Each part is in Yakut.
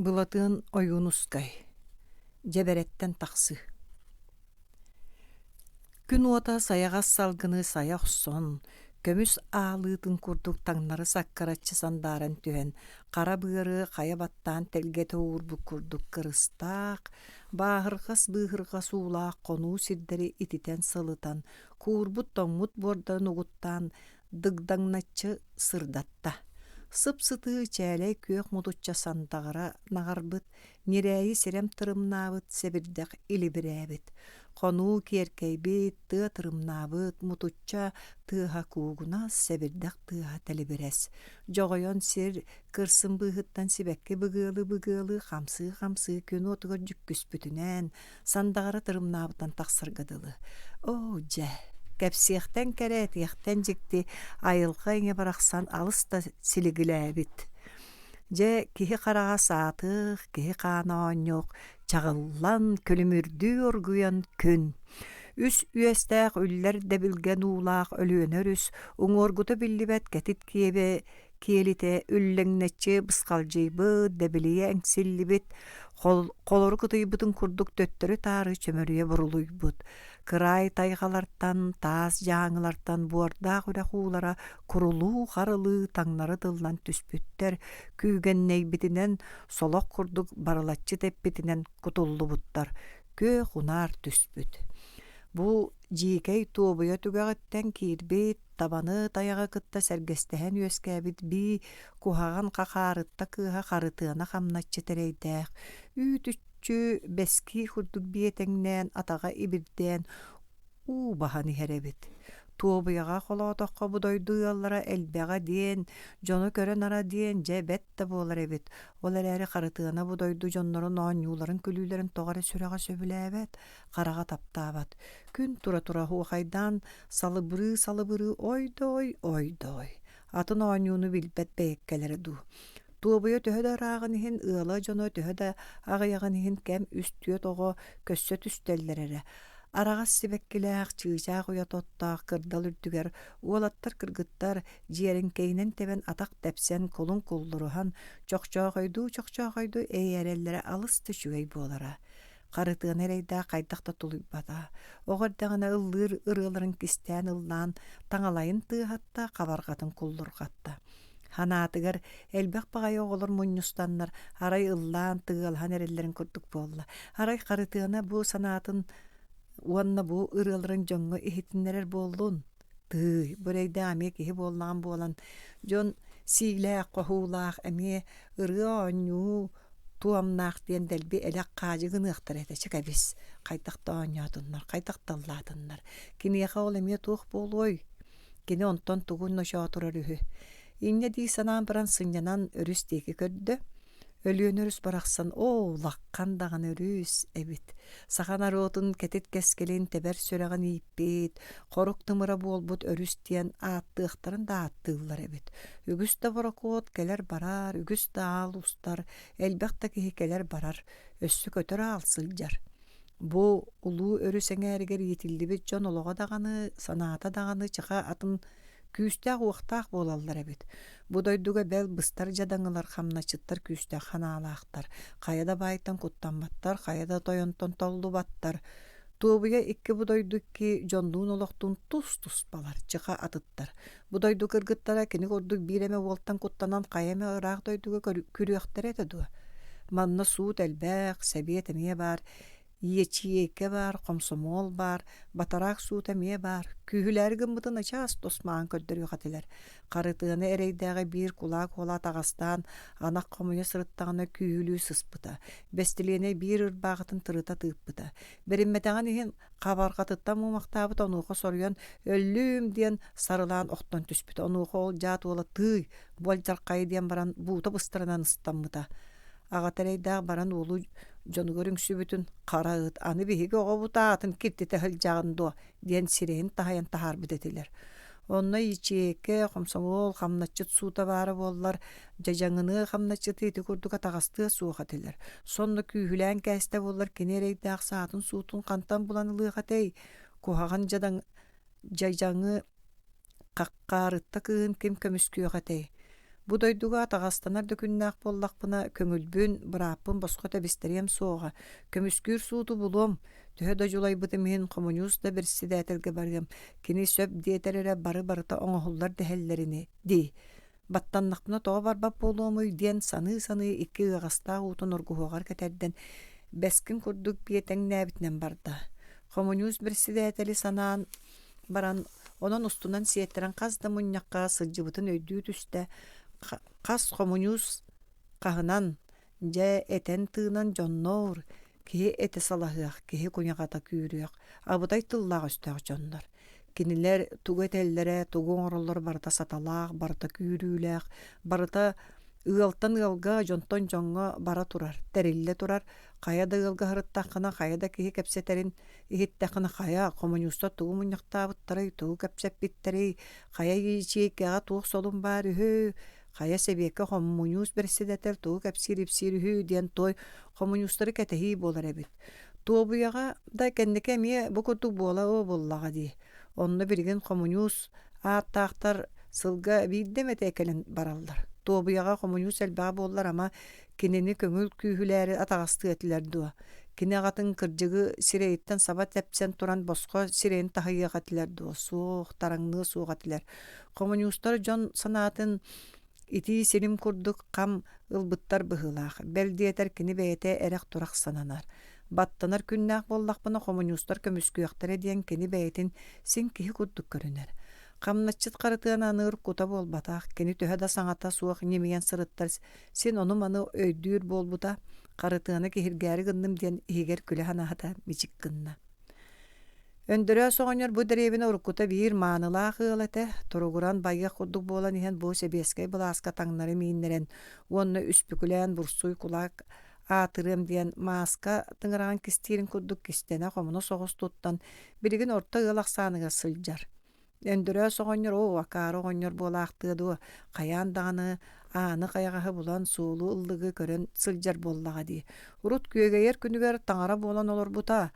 Былатыан Ойуунускай Дьэбэрэттэн тахсыы Күн уота сайаҕас салгыны сайа охсон, көмүс аалыытын курдук таҥнары саккыраччы сандааран түһэн, хара быары хайа баттаан тэлгэтэ уурбут курдук кырыстаах, бааһырҕас-быыһырҕас уулаах хонуу сирдэри ититэн сылытан, куурбут-тоҥмут буордарын угуттаан дыгдаҥначчы сырдатта. Сып-сытыы чээлэй күөх мутучча сандаҕара наҕарбыт, ньирээйи сирэм тырымнаабыт, сэбирдэх илибирээбит. Хонуу киэркэйбит, тыа тырымнаабыт, мутучча тыаһа куугунас, сэбирдэх тыаһа тэлибирэс. Дьоҕойон сир кырсын быыһыттан сибэкки быгыалыы-быгыалыы хамсыы-хамсыы күн уотугар дьүккүспүтүнэн, сандаҕара тырымнаабытынан тахсарга дылы. Оо, дьэ, кэпсиэхтэн кэрэ, этиэхтэн дьикти айылҕа иҥэ барахсан алыс да силигилээбит. Дьэ, киһи хараҕа саатых, киһи хаана оонньуох, чаҕыллан, күлүмүрдүү оргуйан күн. Үс үөстээх үллэр дэбилгэн уулаах Өлүөнэ өрүс уҥуоргута биллибэт кэтит киэбэ киэлитэ үллэҥнэччи бысхалдьыйбыт, дэбилийэ эҥсиллибит, холорук ытыйбытын курдук төттөрү-таары чөмөрүйэ бурулуйбут. Кыраай тайҕалартан, таас дьааҥылартан буордаах үрэх уулара курулуу-харылыы таҥнары тыллан түспүттэр, күүгэннэйбитинэн, солох курдук барылаччы тэппитинэн кутуллубуттар, күөх унаар түспүт. Бу дьиикэй туобуйа түгэҕиттэн киирбит табаны тайаҕы кытта сэргэстэһэн үөскээбит бии куһаҕан хахаарытта кыыһа Харытыана хамначчыт эрэйдээх, үүт-үччү бэскии курдук биэтэҥнээн атаҕа ибирдээн уу баһан иһэр эбит. Туобуйаҕа холоотоххо бу дойду ыаллара элбэҕэ диэн, дьону көрө-нара диэн дьэ бэт да буолар эбит. Ол эрээри Харытыана бу дойду дьоннорун оонньууларын-күлүүлэрин тоҕо эрэ сүрэҕэ сөбүлээбэт, хараҕа таптаабат. Күн тура-тура оһуохайдаан салыбырыы-салыбырыы ой да ой, ой да ой. Атын оонньууну билбэт бэйэккэлэрэ дуу. Туобуйа төһө да ырааҕын иһин, ыала дьоно төһө да аҕыйаҕын иһин кэм үс-түөрт оҕо көссө түстэллэр эрэ. Араҕас сибэккилээх, чыычаах уйата оттоох кырдал үрдүгэр уолаттар-кыргыттар дьиэрэҥкэйинэн тэбэн атах тэпсэн кулун куллуруһан, чохчоохойдуу-чохчоохойдуу эйээрэллэрэ алыс да үчүгэй буолара. Харытыана эрэйдээх хайдах да тулуйбата. Оҕо эрдэҕинэ ыллыыр ырыаларын кистээн ыллаан, таҥалайын тыаһатта, хабарҕатын куллурҕатта. Ханаатыгар элбэх баҕайы оҕолор мунньустаннар, арай ыллаан, тыалаһан эрэллэрин курдук буолла. Арай Харытыана бу санаатын уонна бу ырыаларын дьоҥҥо иһитиннэрэр буоллун? Тыый, бу эрэйдээх эмиэ киһи буоллаҕым буолан, дьон сиилээх-хоһуулаах эмиэ ырыа оонньуу туомнаах диэн дэлби элэх хаадьы гыныахтара этэ чэ кэбис, хайдах да оонньоотуннар, хайдах да ыллаатыннар. Киниэхэ ол эмиэ туох буолуой? Кини онтон тугун ночоотурар үһү. Инньэ дии санаан баран сынньанан өрүс диэки көрдө. Өлүөнэ өрүс барахсан оо, улахан даҕаны өрүс эбит. Саха норуотун кэтит кэскилин тэбэр сүрэҕин ииппит, хорук тымыра буолбут өрүс диэн ааттыахтарын да ааттыыллар эбит. Үгүс да борокуот кэлэр-барар, үгүс да аал устар, элбэх да киһи кэлэр-барар, өссө көтөр аал сылдьар. Бу улуу өрүс эҥээригэр иитиллибит дьон олоҕо даҕаны, санаата даҕаны чаха атын күүстээх-уохтаах буолаллар эбит. Бу дойдуга бэл быстар дьадаҥылар, хамначчыттар күүстээх ханаалаахтар, хайа да баайтан куттамматтар, хайа да тойонтон толлубаттар. Туобуйа икки бу дойду икки дьоннуун олохтуун тус-туспалар, чыха атыттар. Бу дойду кыргыттара кини курдук биир эмэ уолтан куттанан хайа эмэ ыраах дойдуга күрүөхтэрэ этэ дуо? Манна суут элбэх, сэбиэт эмиэ баар, Ячейка баар, хомсомуол баар, батараак суута эмиэ баар. Күүһүлээри гыммытын начаас тус маан көрдөрүөх этилэр. Харытыана эрэйдээҕи биир кулаак уола атаҕастаан, анах хомуйа сырыттаҕына күүһүлүү сыспыта. Бэстилиэнэй биир ырбаахытын тырыта тыыппыта. Бэриммэтэҕин иһин хабарҕатыттан муомахтаабыт онуоха соруйан «өллүүм» диэн сарылаан охтон түспүтэ. Онуоха ол дьаат уола «тыый, бу алдьархайы» диэн баран буута быстарынан ыстаммыта. Аҕата эрэйдээх баран уолу дьонугар үҥсүбүтүн «Хара ыт, аны биһиги оҕобут аатын киртитэ сылдьаҕын дуо?» диэн сирэйин таһыйан таһаарбыт этилэр. Онно ячейка, хомсомуол, хамначчыт суута баара буоллар, дьадьаҥыныы хамначчыты ити курдук атаҕастыа суох этилэр. Сонно күүһүлээн кээстэ буоллар кини эрэйдээх саатын-суутун хантан булан ылыах этэй? Куһаҕан дьадаҥ дьадьаҥы Хаххаарытта кыыһын ким көмүскүөх этэй? Бу дойдуга атаҕастанар да күннээх буоллахпына, көҥүлбүн, бырааппын босхо тэбистэриэм суоҕа, көмүскүүр сууту булуом, төһө да дьулайбытым иһин хомуньуус да бэрэссэдээтэлгэ барыам, кини сөп диэтэр эрэ бары-барыта оҥоһуллар дэһэллэрини дии. Баттаннахпына тоҕо барбат буолуомуй диэн саныы-саныы икки ыаҕастаах уутун оргуһуоҕар кэтэрдэн, бэскин курдук биэтэҥнээбитинэн барда. Хомуньуус бэрэссэдээтэли санаан баран, онон устунан сиэттэрэн хас да мунньахха сылдьыбытын өйдүү түстэ, хас хомуньуус хаһынан, дьэ этэн-тыынан дьонноор, киһи этэ салаһыах, киһи куйаҕата күүрүөх, абытай тыллаах өстөөх дьоннор. Кинилэр тугу этэллэрэ, тугу оҥороллоро барыта саталаах, барыта күүрүүлээх, барыта ыалтан ыалга, дьонтон дьоҥҥо бара турар, тэриллэ турар, хайа да ыалга сырыттаххына, хайа да киһи кэпсэтэрин иһиттэххинэ хайа хомуньуустар тугу мунньахтаабыттарый, тугу кэпсэппиттэрий, хайа ячейкаҕа туох солун баар үһү, хайа сэбиэккэ хомуньуус бэрэссэдээтэл тугу кэпсиир-ипсиир үһү диэн туой хомуньуустары кэтэһии буолар эбит. Туобуйаҕа да кэнники эмиэ бу курдук буола буоллаҕа дии. Онно билигин хомуньуус ааттаахтар сылга биирдэ эмэтэ кэлэн бараллар. Туобуйаҕа хомуньуус элбэҕэ буоллар ама кинини көҥүл күүһүлээри атаҕастыа этилэр дуо? Кини аҕатын кырдьыгы сирэйиттэн саба тэпсэн туран босхо сирэйин таһыйыах этилэр дуо? Суох, тараҥныа суох этилэр. Хомуньуустар дьон санаатын итии сирим курдук хам ылбыттар быһыылаах. Бэл диэтэр кини бэйэтэ эрэх-турах сананар. Баттанар күннээх буоллахпына хомуньуустар көмүскүөхтэрэ диэн кини бэйэтин син киһи курдук көрүнэр. Хамначчыт Харытыан аныыр кута буолбатах, кини төһө да саҥата суох ньимийэн сырыттар син ону-маны өйдүүр буолбута, Харытыаны киһиргээри гынным диэн иһигэр күлэ санаата мичик гынна. Өндөрөөс оҕонньор бу дэриэбинэ уруккута биир маанылаах ыал этэ, туругуран байыах курдук буолан иһэн бу сэбиэскэй былааска таҥнары мииннэрэн уонна үспүкүлээн бурсуй кулаак аатырыам диэн мааска тыҥыраҕын кистиирин курдук кистэнэ хомуна соҕус туттан билигин орто ыал ахсааныгар сылдьар. Өндөрөөс оҕонньор оо, акаары оҕонньор буолаахтыа дуо, хайаан даҕаны ааны хайаҕаһы булан суолу ыллыгы көрөн сылдьар буоллаҕа дии. Урут күөгэйэр күнүгэр таҥара буолан олорбута.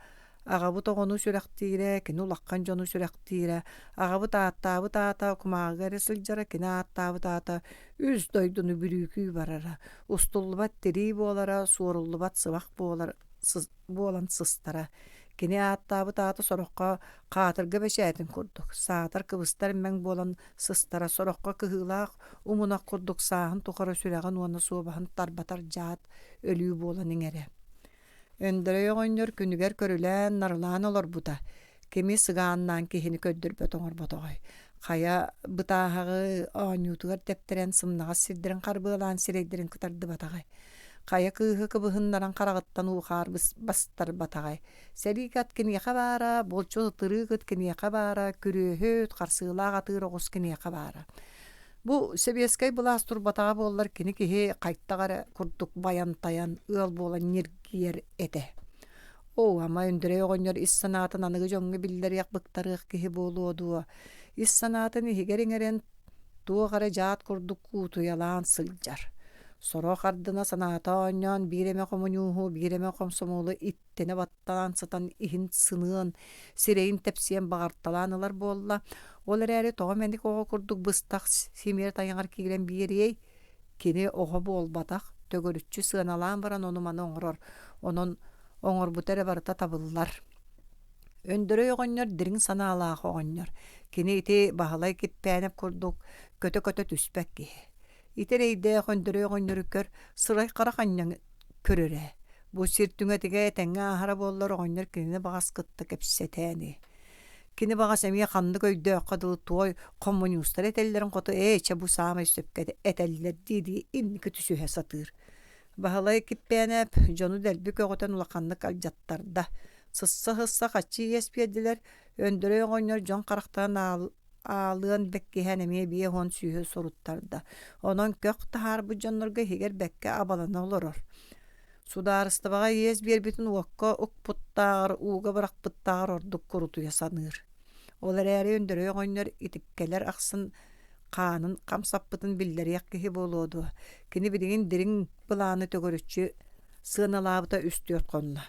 Аҕабыт оҕону сүрэхтиирэ, кини улахан дьону сүрэхтиирэ. Аҕабыт ааттаабыт аата кумааҕыга эрэ сылдьара, кини ааттаабыт аата үс дойдуну бүрүүкүү барара. Устуллубат тирии буолара, суоруллубат сыбах буолар буолан сыстара. Кини ааттаабыт аата сороххо хаатырга бэчээтин курдук, саатар кыбыстар мэҥ буолан сыстара, сороххо кыһыылаах умунах курдук сааһын тухары сүрэҕин уонна суобаһын тарбатар дьаат өлүү буолан иҥэрэ. Өндөрөй оҕонньор күнүгэр көрүлээн, нарылаан олорбута. Кими сыгааннаан киһини көрдөрбөт оҥорботоҕой. Хайа бытааһаҕы оонньуутугар тэптэрэн сымнаҕас сирдэрин харбыалаан сирэйдэрин кытардыбатаҕай. Хайа кыыһы кыбыһыннаран хараҕыттан уу-хаар бастарбатаҕай. Сэлиик ат киниэхэ баара, булчут ытырыык ыт киниэхэ баара, күрүөһүт, харсыылаах атыыр оҕус киниэхэ баара. Бу сэбиэскэй былаас турбатаҕа буоллар кини киһи хайтах эрэ курдук байан-тайан ыал буолан ньиргийэр этэ. Оо, ама Өндөрөй оҕонньор ис санаатын аныгы дьоҥҥо биллэриэх быктарыах киһи буолуо дуо? Ис санаатын иһигэр иҥэрэн туох эрэ дьаат курдук куутуйалаан сылдьар. Сорох ардына санаата оонньоон биир эмэ хомуньууһу, биир эмэ хомсомуолу иттэнэ баттаан сытан иһин сыныан, сирэйин тэпсиэн баҕарталаан ылар буолла. Ол эрээри тоҕо мэник оҕо курдук быстах симиэр тайаҕар киирэн биэриэй? Кини оҕо буолбатах, төгүрүччү сыаналаан баран ону-маны оҥорор, онон оҥорбута эрэ барыта табыллар. Өндөрөй оҕонньор дириҥ санаалаах оҕонньор. Кини ити Баһылай Киппээнэп курдук көтө-көтө түспэт киһи. Ити эрэйдээх Өндөрөй оҕонньору көр, сырай-харах анньан көрөр ээ. Бу сир түҥэтигэ этэҥҥэ ааһара буоллар оҕонньор кинини баҕас кытта кэпсэтээ ини. Кини баҕас эмиэ ханнык өйдөөххө дылы туой хоммуньуустар этэллэрин хоту ээ чэ бу саамай сөпкө этэллэр дии-дии инники түсүһэ сатыыр. Баһылай Киппээнэп дьону дэлби көҕүтэн улаханнык алдьаттарда. Сысса-сысса хаччы иэс биэрдилэр, Өндөрөй оҕонньор дьон харахтарын аалыан бэккиһээн эмиэ 50 сүүһү суруттарда. Онон көх таһаарбыт дьоннорго иһигэр бэккэ абалана олорор. Судаарыстыбаҕа иэс биэрбитин уокка укпуттааҕар, ууга бырахпыттааҕар ордук курутуйа саныыр. Ол эрээри Өндөрөй оҕонньор итиккэлэр ахсын хаанын хамсаппытын биллэриэх киһи буолуо дуо, кини билигин дириҥ былааны төгүрүччү сыаналаабыта үс-түөрт хонно.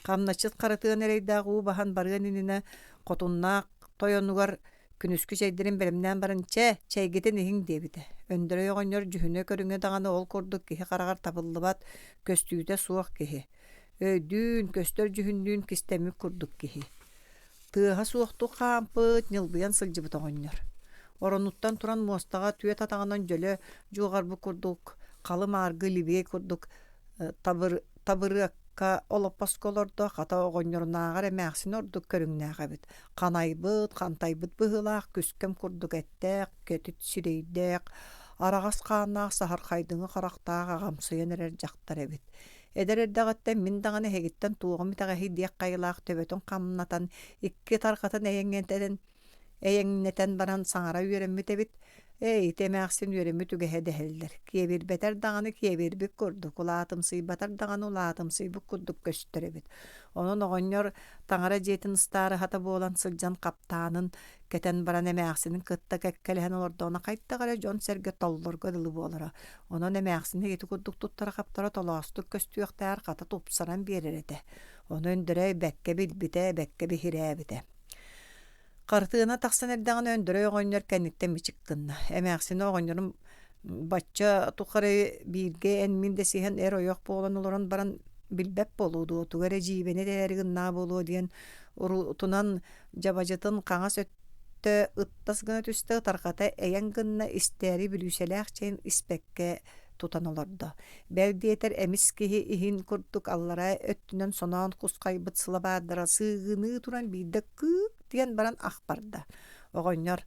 Хамначчыт Харытыан эрэйдээх уу баһан барыан иннинэ хотуннаах тойонугар. Күнүскү чэйдэрин бэлэмнээн баран «Чэ, чэйгитин иһиҥ» диэбитэ. Өндөрөй оҕонньор дьүһүнэ-көрүҥэ даҕаны ол курдук киһи хараҕар табыллыбат, көстүүтэ суох киһи. Өйдүүн, көстөр дьүһүннүүн кистэммит курдук киһи. Тыаһа суохтук хаампыт, ньылбыйан сылдьыбыт оҕонньор. Оронуттан туран муостаҕа түөт атаҕынан дьөлө дьуоҕарбыт курдук халы-мааргы либиэй курдук табырыакка олоппоско олордо, хата оҕонньорунааҕар эмээхсин ордук көрүҥнээх эбит. Ханайбыт, хантайбыт быһыылаах күскэм курдук эттээх, кэтит сирэйдээх, араҕас хааннаах саһархайдыҥы харахтаах аҕамсыйан эрэр дьахтар эбит. Эдэр эрдэҕиттэн мин даҕаны эһигиттэн туоҕум итэҕэһий диэх хайылаах төбөтүн хамнатан, икки тарҕатын эйэҥнэтэн эйэҥнэтэн баран саҥара үөрэммит эбит. Ээ, ити эмээхсин үөрэммит үгэһэ дэһэллэр. Киэбирбэтэр даҕаны киэбирбит курдук, улаатымсыйбатар даҕаны улаатымсыйбыт курдук көстөр эбит. Онон оҕонньор таҥара дьиэтин ыстаарыһата буолан сылдьан хаптаанын кэтэн баран эмээхсинин кытта кэккэлэһэн олордоҕуна хайдах эрэ дьон-сэргэ толлорго дылы буолара. Онон эмээхсини ити курдук туттара-хаптара толоостук көстүөхтээҕэр хата тупсаран биэрэр этэ. Ону Өндөрөй бэккэ билбитэ, бэккэ биһирээбитэ. Хартыына тахсан эрдэҕинэ Өндөрөй оҕонньор кэнниттэн мичик гынна. Эмээхсинэ оҕонньорун бачча тухары бииргэ эн-мин дэсиһэн эр-ойох буолан олорон баран билбэт буолуо дуо, тугу эрэ дьиибэни этээри гыннаа буолуо диэн урутунан дьабадьытын хаҥас өттө ыттас гына түстэ, ытарҕата эйэҥ гынна, истээри бүлүүсэлээх чэйин испэккэ тутан олордо. Бэл диэтэр эмис киһи иһин курдук аллараа өттүнэн соноон кусхайбыт сылабаардара сыыгыныы туран биирдэ кыык диэн баран ах барда. Оҕонньор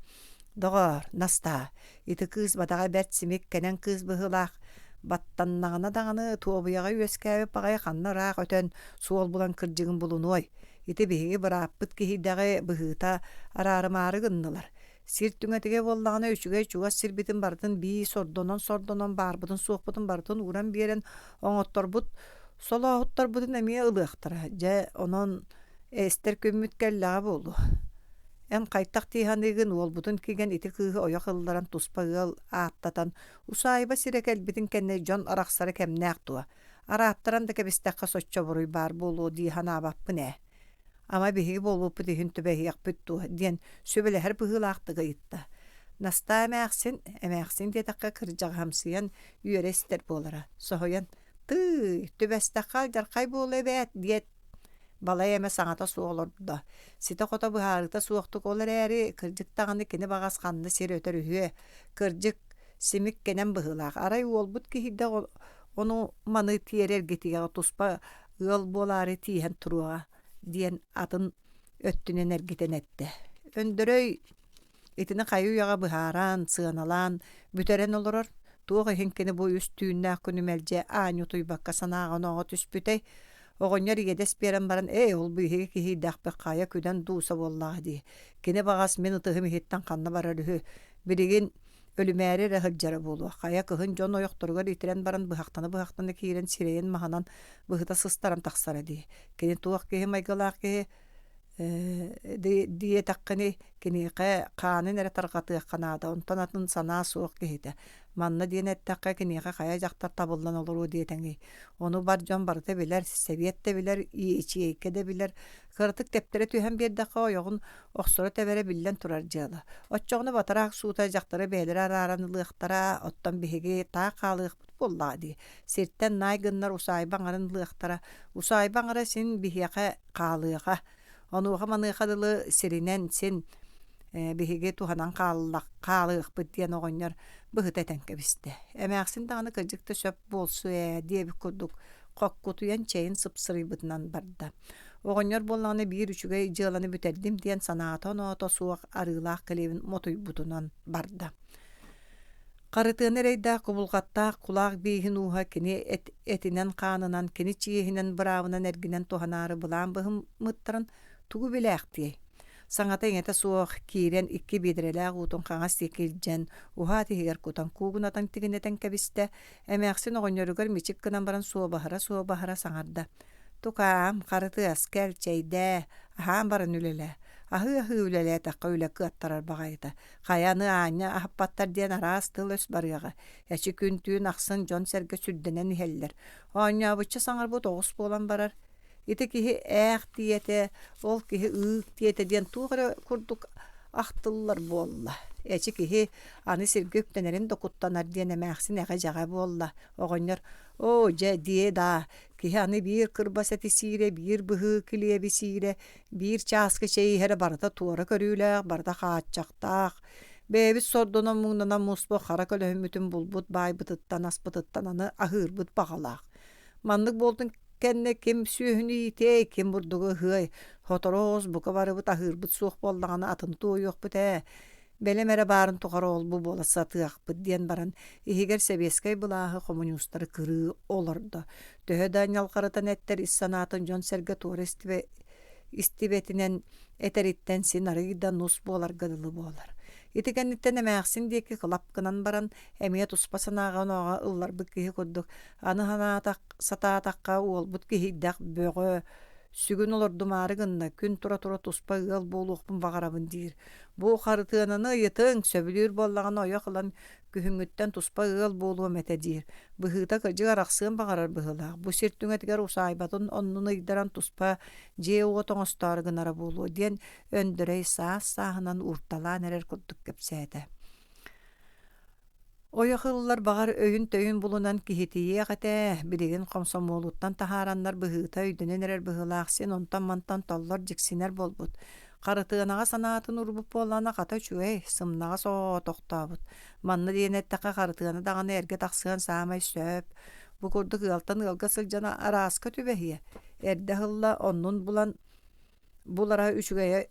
«Доҕоор, Настаа, ити кыыс бадаҕа бэрт симик кэнэн кыыс быһыылаах, баттаннаҕына даҕаны туобуйаҕа үөскээбит баҕайы ханна ыраах өтөн суол булан кырдьыгын булунуой? Ити биһиги бырааппыт киһийдэҕи быһыыта араарымаары гыннылар. Сир түҥэтигэ буоллаҕына үчүгэй чугас сирбитин барытын бии сордонон-сордонон баарбытын-суохпутун барытын ууран биэрэн оҥотторбут солооһуттарбытын эмиэ ылыахтара. Дьэ, онон эстэр күммүт кэллэҕэ буолуо. Эн хайтах дии саныыгын уолбутун кигэн ити кыыһы ойох ылларан туспа ыал ааттатан усаайба сирэ кэлбитин кэннэ дьон арахсара кэмнээх дуо? Арааттаран да кэбистэххэ соччо буруй баар буолуо дии санаабаппын ээ. Ама биһиги буолбуппут иһин түбэһиэхпит дуо диэн сүбэлэһэр быһыылаахтык ыйытта. Настаа эмээхсин, эмээхсин диэтэххэ кырдьаҕаһымсыйан үөрэ истэр буолара. Соһуйан «Тыый, түбэстэххэ алдьархай буолуо эбээт» диэт балай эмэ саҥата суох олордо. Ситэ-хото быһаарыыта суохтук ол эрээри, кырдьык даҕаны кини баҕас ханна сир өтөр үһүө, кырдьык, симик кэнэн быһыылаах. Арай уолбут киһийдэх ону маны тиэрэ эргитиэҕэ туспа ыал буолаары тииһэн туруоҕа диэн атын өттүнэн эргитэн эттэ. Өндөрөй итини хайы-үйэҕэ быһааран, сыаналаан бүтэрэн олорор. Туох иһин кини бу үс түүннээх күнү мэлдьи аанньа утуйбакка санааҕа-онооҕо түспүтэй? Оҕонньор иэдэс биэрэн баран, «Ээ, ол биһиги киһийдэхпит хайа күдэн дууса буоллаҕа дии. Кини баҕас мин ытыһым иһиттэн ханна барар үһү. Билигин өлүмээри эрэ сылдьара буолуо. Хайа кыһын дьон ойохторугар итирэн баран быһахтана-быһахтана киирэн сирэйин маһынан быһыта сыстаран тахсара дии. Кини туох киһи майгылаах киһи диэтэххиний, киниэхэ хаанын эрэ тарҕатыахха наада, онтон атын санаа суох киһитэ. Манна диэн эттэххэ, киниэхэ хайа дьахтар табыллан олоруо диэтэҥий. Ону бар дьон барыта билэр, сэбиэт да билэр, ячейка да билэр. Кыратык тэптэрэ түһэн биэрдэххэ ойоҕун охсоро тэбэрэ биллэн турар дьыала. Оччоҕуна батараак суута дьахтары бэйэлэрэ арааран ылыахтара, оттон биһиги таах хаалыахпыт буоллаҕа дии. Сиртэн наай гыннар усаайба аҥарын ылыахтара. Усаайба аҥара син биһиэхэ хаалыаҕа. Онуоха-маныаха дылы сиринэн син биһиги туһанан хаалыахпыт диэн оҕонньор быһыта этэн кэбистэ. Эмээхсин даҕаны кырдьык да сөп буолсу ээ диэбит курдук хоккутуйан чэйин сыпсырыйбытынан барда. Оҕонньор буоллаҕына биир үчүгэй дьыаланы бүтэрдим диэн санаата-оноото суох арыылаах килиэбин мотуйбутунан барда. Харытыана эрэйдээх кубулҕаттаах кулаах бииһин ууһа кини этинэн-хаанынан, кини чиэһинэн-быраабынан эргинэн туһанаары былаан быһыммыттарын тугу билээхтиэй? Саҥата-иҥэтэ суох киирэн икки биэдэрэлээх уутун хаҥас диэки илдьэн, уһаат иһигэр кутан куугунатан тигинэтэн кэбистэ, эмээхсин оҕонньоругар мичик гынан баран суобаһыра-суобаһыра саҥарда: «Тукаам, Харытыас, кэл, чэйдээ, аһаан баран үлэлээ. Аһыы-аһыы үлэлээтэххэ үлэ кыаттарар баҕайыта. Хайаны аанньа аһаппаттар диэн араас тыл-өс барыаҕа. Эчи күн-түүн ахсын дьон-сэргэ сүрдэнэн иһэллэр. Оонньообучча саҥарбыт оҕус буолан барар. Ити киһи ээх диэтэ, ол киһи ыык диэтэ диэн туох эрэ курдук Ахтыллар буолла. Эчи киһи аны сиргэ үктэнэрин да куттанар диэн эмээхсин эҕэ-дьэҕэ буолла. Оҕонньор «Оо, дьэ, диэ даа, киһи аны биир кырбас эти сиирэ, биир быһыы килиэби сиирэ, биир чааскы чэй иһэрэ барыта туора көрүүлээх, барыта хааччахтаах. Бэйэбит сордонон-муҥнанан муспут хара көлөһүммүтүн булбут баайбытыттан, аспытыттан аны аһыырбыт баҕалаах. Маннык буолтун кэннэ ким сүөһүнү иитиэй, ким бурдугу ыһыай, сотору оҕус бука барыбыт аһыырбыт суох буоллаҕына атын туойуохпут ээ, бэлэм эрэ баарын тухары ол-бу буола сатыахпыт диэн баран иһигэр сэбиэскэй былааһы хомуньуустары кырыы олордо. Төһө да ньалҕарытан эттэр ис санаатын дьон-сэргэ туора истибэтинэн этэриттэн син арыый да нус буоларга дылы буолар. Ити кэнниттэн эмээхсин диэки кылап гынан баран, эмиэ туспа санааҕа-онооҕо ылларбыт киһи курдук, аны санаатах, сатаатахха уолбут киһийдэх бөҕө, сүгүн олордумаары гынна, күн тура-тура туспа ыал буолуохпун баҕарабын диир. Бу Харытыананы ыйытыҥ, сөбүлүүр буоллаҕына ойох ылан күһүҥҥүттэн туспа ыал буолуом этэ диир. Быһыыта кырдьык арахсыан баҕарар быһыылаах. Бу сир түҥэтигэр усаайбатын оннун ыйдаран туспа дьиэ-уот оҥостоору гынара буолуо диэн Өндөрөй саас-сааһынан уурталаан эрэр курдук кэпсээтэ. Ойох ыллар баҕар өйүн-төйүн булунан киһитийиэх этэ, билигин хомсомуолуттан таһаараннар быһыыта өйдөнөн эрэр быһыылаах син онтон-мантан толлор дьиксинэр буолбут. Харытыанаҕа санаатын уурбут буоллаҕына хата үчүгэй, сымнаҕас оҕоҕо тохтообут. Манна диэн эттэххэ Харытыана даҕаны эргэ тахсыан саамай сөп. Бу курдук ыалтан ыалга сылдьан арааска түбэһиэ. Эрдэ ыһылла оннун булан булара үчүгэйэ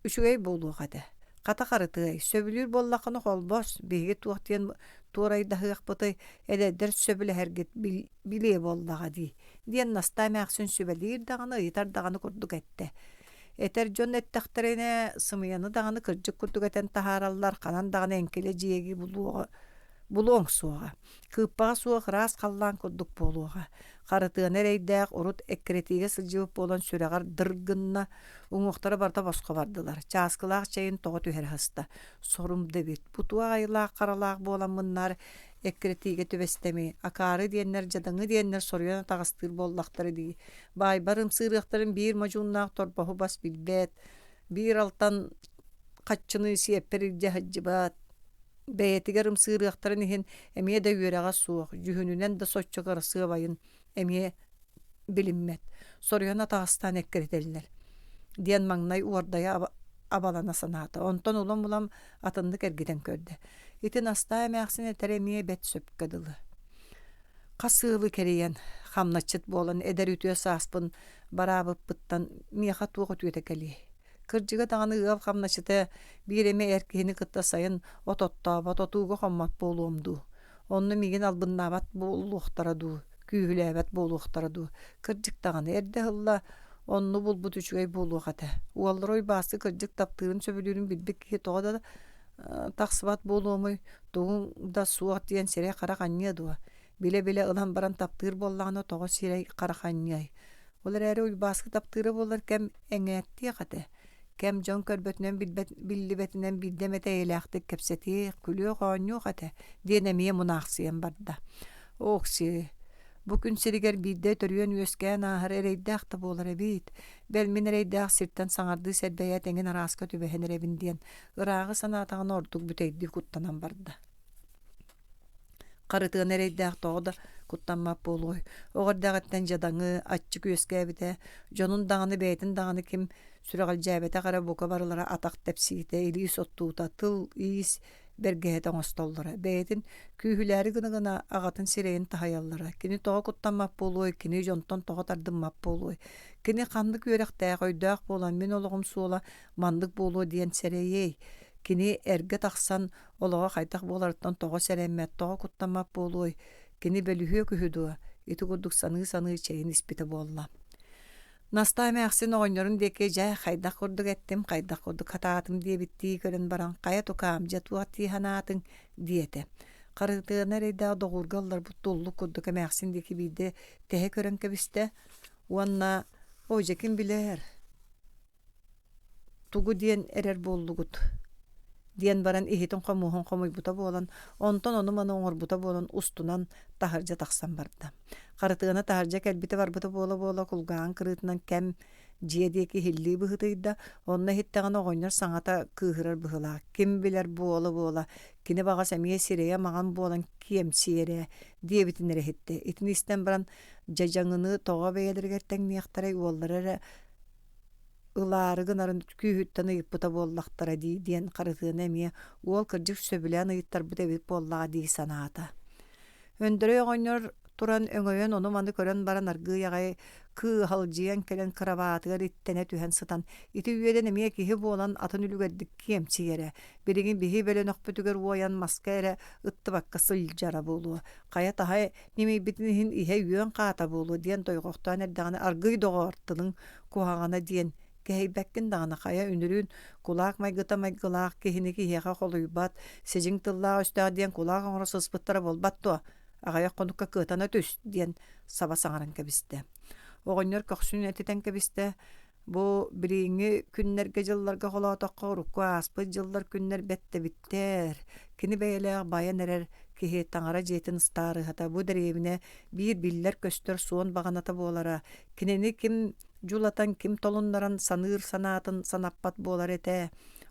үчүгэй буолуох этэ. Хата харытыай, сөбүлүүр буоллаххына холбос, биһиги туох диэн туорайдаһыахпытый, эдэрдэр сөбүлэһэргит билиэ буоллаҕа дии, диэн Настаа эмээхсин сүбэлиир даҕаны, ыйытар даҕаны курдук эттэ. Этэр дьон эттэхтэринэ, сымыйаны даҕаны кырдьык курдук этэн таһаараллар, ханан даҕаны эҥкилэ дьиэги булуоҕа булуоҥ суоҕа. Кыыппаҕа суох ыраас халлаан курдук буолуоҕа. Харытыана эрэйдээх урут эккирэтиигэ сылдьыбыт буолан сүрэҕэр дыр гынна, уҥуохтара барыта босхо бардылар, чааскылаах чэйин тоҕо түһэрэ сыста. Сорум да эбит, бу туох айылаах харалаах буоламмыннар эккирэтиигэ түбэстэми, акаары диэннэр, дьадаҥы диэннэр соруйан атаҕастыыр буоллахтара дии. Баайбар ымсыырыахтарын биир модьууннаах торбоһу бас билбэт, биир алтан хаччыны сиэппэр илдьэ сылдьыбат, бэйэтигэр ымсыырыахтарын иһин эмиэ да үөрэҕэ суох, дьүһүнүнэн да соччо кырасыабайын эмиэ билиммэт, соруйан атаҕастаан эккирэтэллэр диэн маҥнай уордайа абалана санаата. Онтон улам-улам атыннык эргитэн көрдө. Ити Настаа эмээхсин этэрэ эмиэ бэрт сөпкө дылы. Хас ыалы кэрийэн, хамначчыт буолан эдэр үтүө сааспын бараабыппыттан миэхэ туох үтүөтэ кэлиэй? Кырдьыга даҕаны ыал хамначчыта биир эмэ эр киһини кытта сайын от оттообот, отууга хоммот буолуом дуу? Онно миигин албыннаабат буолуохтара дуу, күүһүлээбэт буолуохтара дуу? Кырдьык даҕаны, эрдэ ыһылла онну булбут үчүгэй буолуох этэ. Уоллара Уйбааскы кырдьык таптыырын сөбүлүүрүн билбит киһи тоҕо да тахсыбат буолуомуй, тугуҥ да суох диэн сирэй-харах анньыа дуо? Билэ-билэ ылан баран таптыыр буоллаҕына тоҕо сирэй-харах анньыай? Ол эрээри Уйбааскы таптыыра буоллар кэм эҥээттиэх этэ. Кэм дьон көрбөтүнэн билбэт, биллибэтинэн биирдэ эмэтэ эйэлээхтик кэпсэтиэх, күлүөх-оонньуох этэ диэн эмиэ мунаахсыйан барда. Ооксии, бу күн сиригэр биирдэ төрүөн-үөскээн ааһар эрэйдээх да буолар эбит. Бэл мин эрэйдээх сиртэн саҥардыы сэрбэйээт эҥин арааска түбэһэн эрэбин диэн ырааҕы санаатаҕына ордук бүтэйдии куттанан барда. Харытыана эрэйдээх тоҕо да куттаммат буолуой, оҕо эрдэҕиттэн дьадаҥы, аччык үөскээбитэ, дьонун даҕаны бэйэтин даҕаны ким сүрэҕэлдьээбэтэх эрэ бука барылара атах тэпсиитэ, илии соттуута, тыл-иис бэргэһэтэ оҥостоллоро. Бэйэтин күүһүлээри гына-гына аҕатын сирэйин таһыйаллара. Кини тоҕо куттаммат буолуой, кини дьонтон тоҕо тардыммат буолуой? Кини ханнык үөрэхтээх, өйдөөх буолан мин олоҕум суола маннык буолуо диэн сэрэйиэй? Кини эргэ тахсан Олоҕо хайдах буоларыттан тоҕо сэрэммэт, тоҕо куттаммат буолуой, кини бөлүһүөк үһү дуо, ити курдук саныы-саныы чэйин испитэ буолла. Настаа эмээхсин оҕонньорун диэки дьэ хайдах курдук эттим, хайдах курдук хатаатым диэбиттии көрөн баран хайа тукаам, дьэ туох дии санаатыҥ диэтэ. Харытыана эрэйдээх доҕуурга ылларбыт туллук курдук эмээхсин диэки биирдэ тэһэ көрөн кэбистэ уонна оо дьэ ким билэр Тугу диэн эрэр буоллугут диэн баран иһитин-хомуоһун хомуйбута буолан, онтон ону-маны оҥорбута буолан устунан таһырдьа тахсан барда. Харытыана таһырдьа кэлбитэ-барбыта буола-буола кулгааҕын кырыытынан кэм Дьиэ диэки иһиллии быһыытыйда, онно иһиттэҕинэ оҕонньор саҥата кыыһырар быһыылаах, ким билэр буола-буола, кини баҕас эмиэ сирэйэ маҥан буолан киэмсийэр ээ диэбитин эрэ иһиттэ. Итини истэн баран дьадьаҥыны тоҕо бэйэлэригэр тэҥниэхтэрэй, уоллара эрэ ылаары гынарын күүһүттэн ыйыппыта буоллахтара дии диэн Харытыана эмиэ уол кырдьык сөбүлээн ыйыттарбыт эбит буоллаҕа дии санаата. Өндөрөй оҕонньор туран өҥөйөн ону-маны көрөн баран аргыый аҕай кыыһалдьыйан кэлэн кырабаатыгар иттэнэ түһэн сытан ити үөдэн эмиэ киһи буолан атын үлүгэрдик киэмсийэрэ билигин биһи бөлөнөхпүтүгэр уойан маска эрэ ыттыбакка сылдьара буолуо хайа таһа ньимийбитин иһин иһэ үөн хаата буолуо диэн дойҕохтоон эрдэҕинэ аргыый доҕоор тылыҥ куһаҕана диэн кэһэйбэккин даҕаны хайа үнүрүүн кулаак майгыта майгылаах киһини киһиэхэ холуйбат сидьиҥ тыллаах өстөөх диэн кулаак оҥоро сыспыттара буолбат дуо аҕыйах хонукка кыатана түс диэн саба саҥаран кэбистэ оҕонньор көхсүн этитэн кэбистэ бу билиҥҥи күннэргэ-дьылларга холоотоххо урукку ааспыт дьыллар күннэр бэттэбиттэр кини бэйэлээх байан эрэр киһи таҥара дьиэтин ыстаарыһата бу дэриэбинэ биир биллэр-көстөр суон баҕаната буолара кинини ким дьулатан ким толуннаран саныыр санаатын санаппат буолар этэ.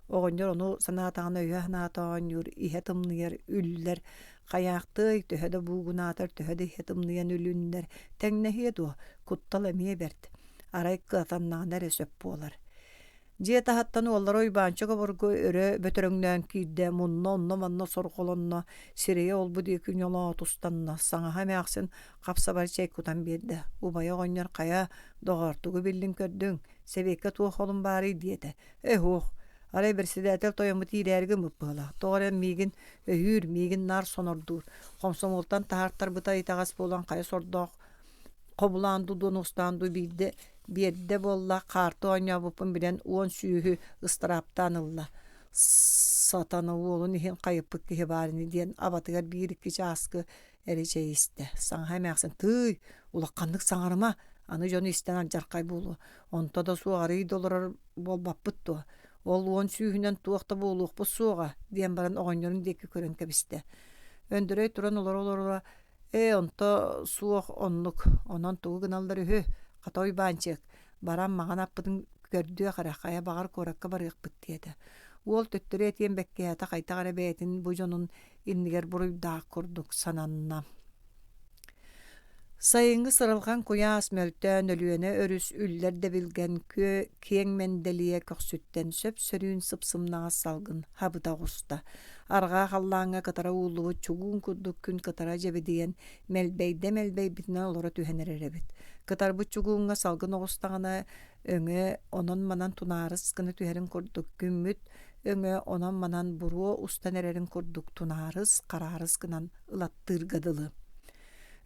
Оҕонньор ону санаатаҕына өйө-санаата оонньуур, иһэ тымныйар, үллэр. Хайаахтыай, төһө да буугунаатар, төһө да иһэ тымныйан үлүннэр, тэҥнэһиэ дуо, куттал эмиэ бэрт. Арай кыатаннаҕына эрэ сөп буолар. Дьиэ таһыттан уоллара Уйбаанчык обургу өрө бөтөрөҥнөөн киирдэ, мунна онно-манна сорҕолонно, сирэйэ ол-бу диэки ньолоо тустанна, саҥаһа эмээхсин хап-сабар чэй кутан биэрдэ. Убайа оҕонньор хайа, доҕоор, тугу биллиҥ көрдүҥ, сэбиэккэ туох холун баарый диэтэ. Ээ һуох, арай бэрэссэдээтэл тойоммут иирээри гыммыт быһыылаах, тоҕо эрэ миигин өһүүр, миигин наар сонордуур, хомсомуолтан таһаартарбыта итэҕэс буолан хайа сордоох хобулаан дуу, донуостаан дуу биирдэ биэрдэ буолла, хаарты оонньообуппун билэн уон сүүһү ыстарааптаан ылла. Сатана уолун иһин хайыппыт киһи баар ини диэн абатыгар биир-икки чааскы эрэ чэй истэ. Саҥаһа эмээхсин тыый, улаханнык саҥарыма, аны дьону истэн алдьархай буолуо. Онто да суох арыый да олорор буолбаппыт дуо? Ол уон сүүһүнэн туох да буолуохпут суоҕа, диэн баран оҕонньорун диэки көрөн кэбистэ. Өндөрөй туран олоро-олоро Ээ, онто суох оннук, онон тугу гыналлар үһү, хата Уйбаанчык, баран маҥан аппытын көрдүөх эрэ, хайа баҕар куоракка барыахпыт диэтэ. Уол төттөрү этиэн бэккиһээтэ хайдах эрэ бэйэтин бу дьонун иннигэр буруйдаах курдук сананна. Сайыҥҥы сыралҕан куйаас мөлтөөн Өлүөнэ өрүс үллэр дэбилгэн күө киэҥ мэндэлийэ көхсүттэн сөп-сөрүүн сып-сымнаҕас салгын хабыта оҕуста. Арҕаа халлааҥҥа кытара ууллубут чугуун курдук күн кытара дьэбидийэн, мэлбэйдэ мэлбэйбитинэн олоро түһэн эрэр эбит. Кытарбыт чугууҥҥа салгын оҕустаҕына, өҥө онон-манан тунаарыс гына түһэрин курдук, күммүт өҥө онон-манан буруо устан эрэрин курдук тунаарыс, хараарыс гынан ылаттыырга дылы.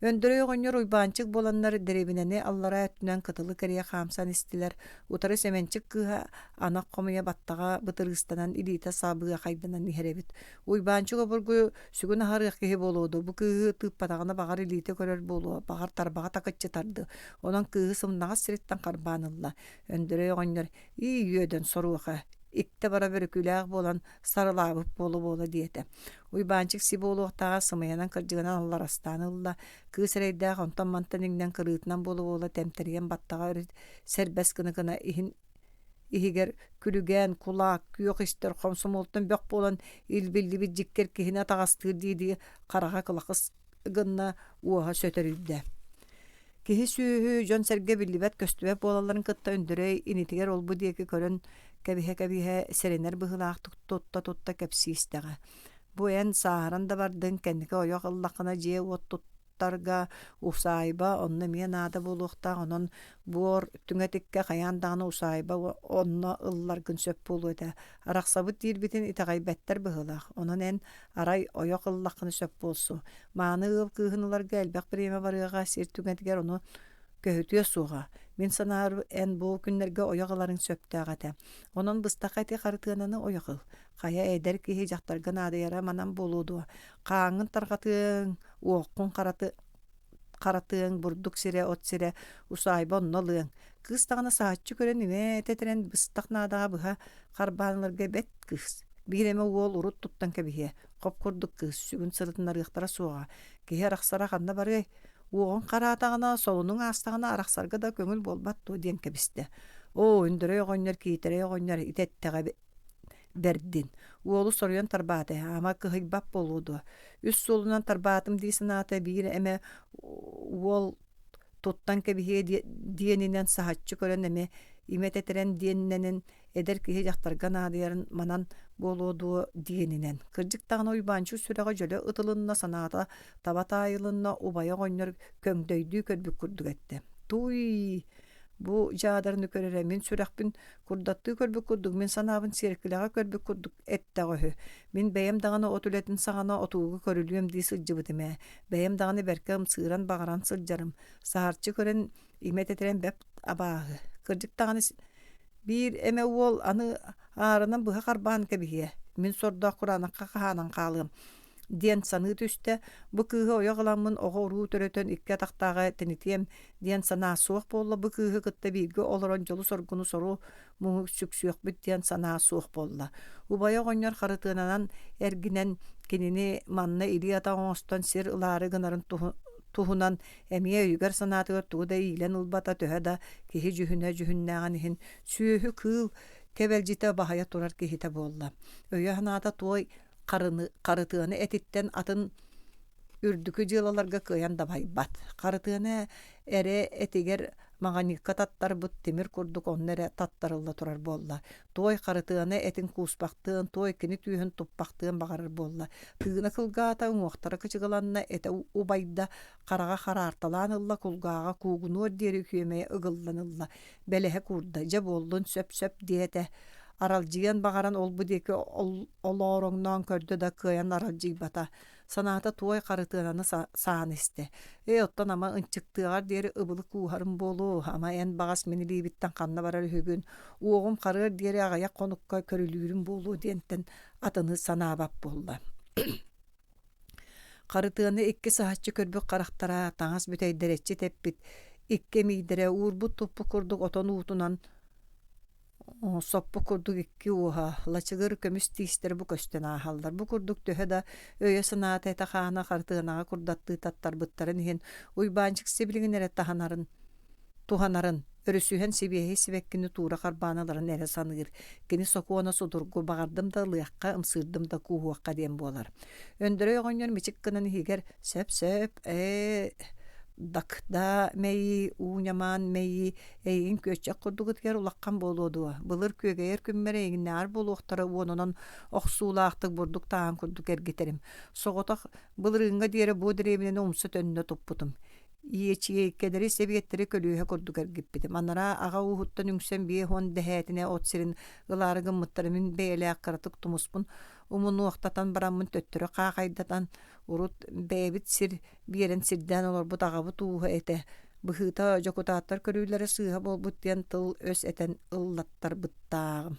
Өндөрөй оҕонньор Уйбаанчык буоланнар дэриэбинэни аллараа өттүнэн кытылы кэрийэ хаамсан истилэр, утары Сэмэнчик кыыһа анах хомуйа баттаҕа бытырыыстанан илиитэ сабыахайданан иһэр эбит. Уйбаанчык обургу сүгүн аһарыах киһи буолуо дуо, бу кыыһы тыыппатаҕына баҕар илиитэ көрөр буолуо, баҕар тарбаҕа такыччы тарды. Онон кыыһы сымнаҕас сириттэн харбаан ылла. Өндөрөй оҕонньор ии үөдэн соруоха, иктэ бара бөрүкүлээх буолан сарылаабыт буола-буола диэтэ. Уйбаанчык си буолуохтааҕа сымыйанан-кырдьыгынан алларастаан ылла, кыыс эрэйдээх онтон-мантан иҥнэн кырыытынан буола-буола тэмтэрийэн баттаҕа өрүт сэрбэс гына-гына иһин иһигэр күлүгээн, кулаак, күөх истэр хомсомуолтан бөх буолан илбиллибит дьиккэр киһини атаҕастыыр дии-дии хараҕа кылахыс гынна, уоһа сөтөрүйдэ. Киһи-сүөһү, дьон-сэргэ биллибэт-көстүбэт буолалларын кытта Өндөрөй инитигэр ол-бу диэки көрөн кэбиһэ-кэбиһэ сэрэнэр быһыылаахтык тутта-тутта кэпсии истэҕэ. Бу эн сааһыран да бардыҥ, кэнники ойох ыллаххына дьиэ-уот туттарга усаайба онно эмиэ наада буолуохтаах, онон буор түҥэтиккэ хайаан даҕаны усаайба онно ылларгын сөп буолуо этэ. Арахсабыт диирбитин итэҕэйбэттэр быһыылаах, онон эн арай ойох ыллаххына сөп буолсу. Мааны ыал кыыһын ыларга элбэх бириэмэ барыаҕа, сир түгэнигэр ону көһүтүө суоҕа. Мин санаабар, эн бу күннэргэ ойох ыларыҥ сөптөөх этэ. Онон быстахха ити Харытыананы ойох ыл. Хайа эдэр киһи дьахтарга наадыйара манан буолуо дуо? Хааҥҥын тарҕатыаҥ, уоххун хараты харатыаҥ, бурдук сирэ, от сирэ, усаайба онно ылыаҥ. Кыыс даҕаны саһаччы көрөн имэ тэтэрэн быстах наадаҕа быһа харбаан ыларга бэт кыыс. Биир эмэ уол урут туттан кэбиһиэ, хоп курдук кыыс, сүгүн сырытыннарыахтара суоҕа. Киһи арахсара ханна барыай? Уоҕуҥ хараатаҕына, солунуҥ аастаҕына арахсарга да көҥүл буолбат дуо диэн кэбистэ. Оо, Өндөрөй оҕонньор, Киитэрэй оҕонньор итэттэҕэ бэрдин. Уолу соруйан тарбаата, ама кыһыйбат буолуо дуо? Үс суолунан тарбаатым дии санаата, биир эмэ уол туттан кэбиһиэ диэнинэн саһаччы көрөн эмэ имэ тэтэрэн диэнинэн эдэр киһи дьахтарга наадыйарын манан буолуо дуо диэнинэн. Кырдьык даҕаны Уйбаанчык сүрэҕэ дьөлө ытылынна, санаата таба таайылынна, убайа оҕонньор көҥдөйдүү көрбүт курдук эттэ. Тууй, бу дьаадарыны көрөрө мин сүрэхпин курдаттыы көрбүт курдук, мин санаабын сиэркилэҕэ көрбүт курдук эттэҕэ үһү. Мин бэйэм даҕаны от үлэтин саҕана отууга көрүлүөм дии сылдьыбытым ээ. Бэйэм даҕаны бэркэ ымсыыран баҕаран сылдьарым. Саһарчы көрөн имэ тэтэрэн бэрт абааһы. Кырдьык даҕаны биир эмэ уол аны ааранан быһа харбаан кэбиһиэ. Мин сордоох кураанахха хаһаанан хаалыам диэн саныы түстэ. Бу кыыһы ойох ыламмын оҕо-уруу төрөтөн икки атахтааҕы тэнитиэм диэн санаа суох буолла. Бу кыыһы кытта бииргэ олорон дьолу-соргуну сору муҥу сүксүөхпүт диэн санаа суох буолла. Убайа оҕонньор харытыананан эргинэн кинини манна илии-атах оҥостон сир ылаары гынарын туһунан эмиэ өйүгэр-санаатыгар тугу да иилэн ылбата төһө да киһи дьүһүнэ дьүһүннээҕин иһин сүөһү кыыл кэбэлдьитэ баһыйа турар киһитэ буолла. Өйө-санаата туой харыны, харытыаны этиттэн атын үрдүкү дьыалаларга кыайан дабайбат. Харытыана эрэ этигэр маҕаньыыкка таттарбыт тимир курдук онно эрэ таттарылла турар буолла. Туой харытыана этин кууспахтыан, туой кини түөһүн туппахтыан баҕарар буолла. Тыына кылгаата, уҥуохтара кычыгыланна, этэ убайда, хараҕа хараарталаан ылла, кулгааҕа куугунуор диэри күөмэйэ ыгыллан ылла. Бэлэһэ куурда, дьэ буоллун, сөп-сөп диэтэ. Аралдьыйан баҕаран ол-бу диэки олоороҥноон көрдө да кыайан аралдьыйбата. Санаата туой харытыананы саан истэ. Ээ, оттон ама ынчыктыаҕар диэри ыбылы кууһарым буолуо, ама эн баҕас мин илиибиттэн ханна барар үһүгүн, уоҕум харыар диэри аҕыйах хонукка көрүлүүрүм буолуо диэнтэн атыны санаабат буолла. Харытыаны икки саһаччы көрбүт харахтара таҥас бүтэйдэрэччи тэппит, икки эмиийдэрэ уурбут-туппут курдук отон уутунан соппут курдук икки уоһа, лачыгыр көмүс тиистэр бу көстөн ааһаллар. Бу курдук төһө да өйө-санаата этэ-хаана хартыынаҕа курдаттыы таттарбыттарын иһин Уйбаанчык сибилигин эрэ таһынарын туһанарын, өрүсүһэн сибиэһэй сибэккини туура харбаан ыларын эрэ саныыр. Кини сокуона судургу, баҕардым да ылыахха, ымсыырдым да кууһуохха диэн буолар. Өндөрөй оҕонньор мичик гынан иһигэр «Сөп-сөп, ээ, дакда мэйии, уу ньамаан мэйии, эйигин күөччэх курдугутугар улахан буолуо дуо? Былыр күөгэйэр күммэр эйигиннээҕэр буолуохтара уонунан охсуулаахтык бурдук тааһын курдук эргитэрим. Соҕотох былырыыҥҥа диэри бу дэриэбинэни умса төннө туппутум. Иэчиэйкэлэри, сэбиэттэри көлүөһэ курдук эргиппитим. Анараа аҕа ууһуттан үҥсэн 50 дэһээтинэ от сирин ылаары гыммыттара мин бэйэлээх кыратык тумуспун умунуохтатан бараммын төттөрү хаахайдатан урут бэйэбит сир биэрэн сирдээн олорбут аҕабыт ууһа этэ. Быһыыта дьокутааттар көрүүлэрэ сыыһа буолбут диэн тыл-өс этэн ыллаттарбыттааҕым.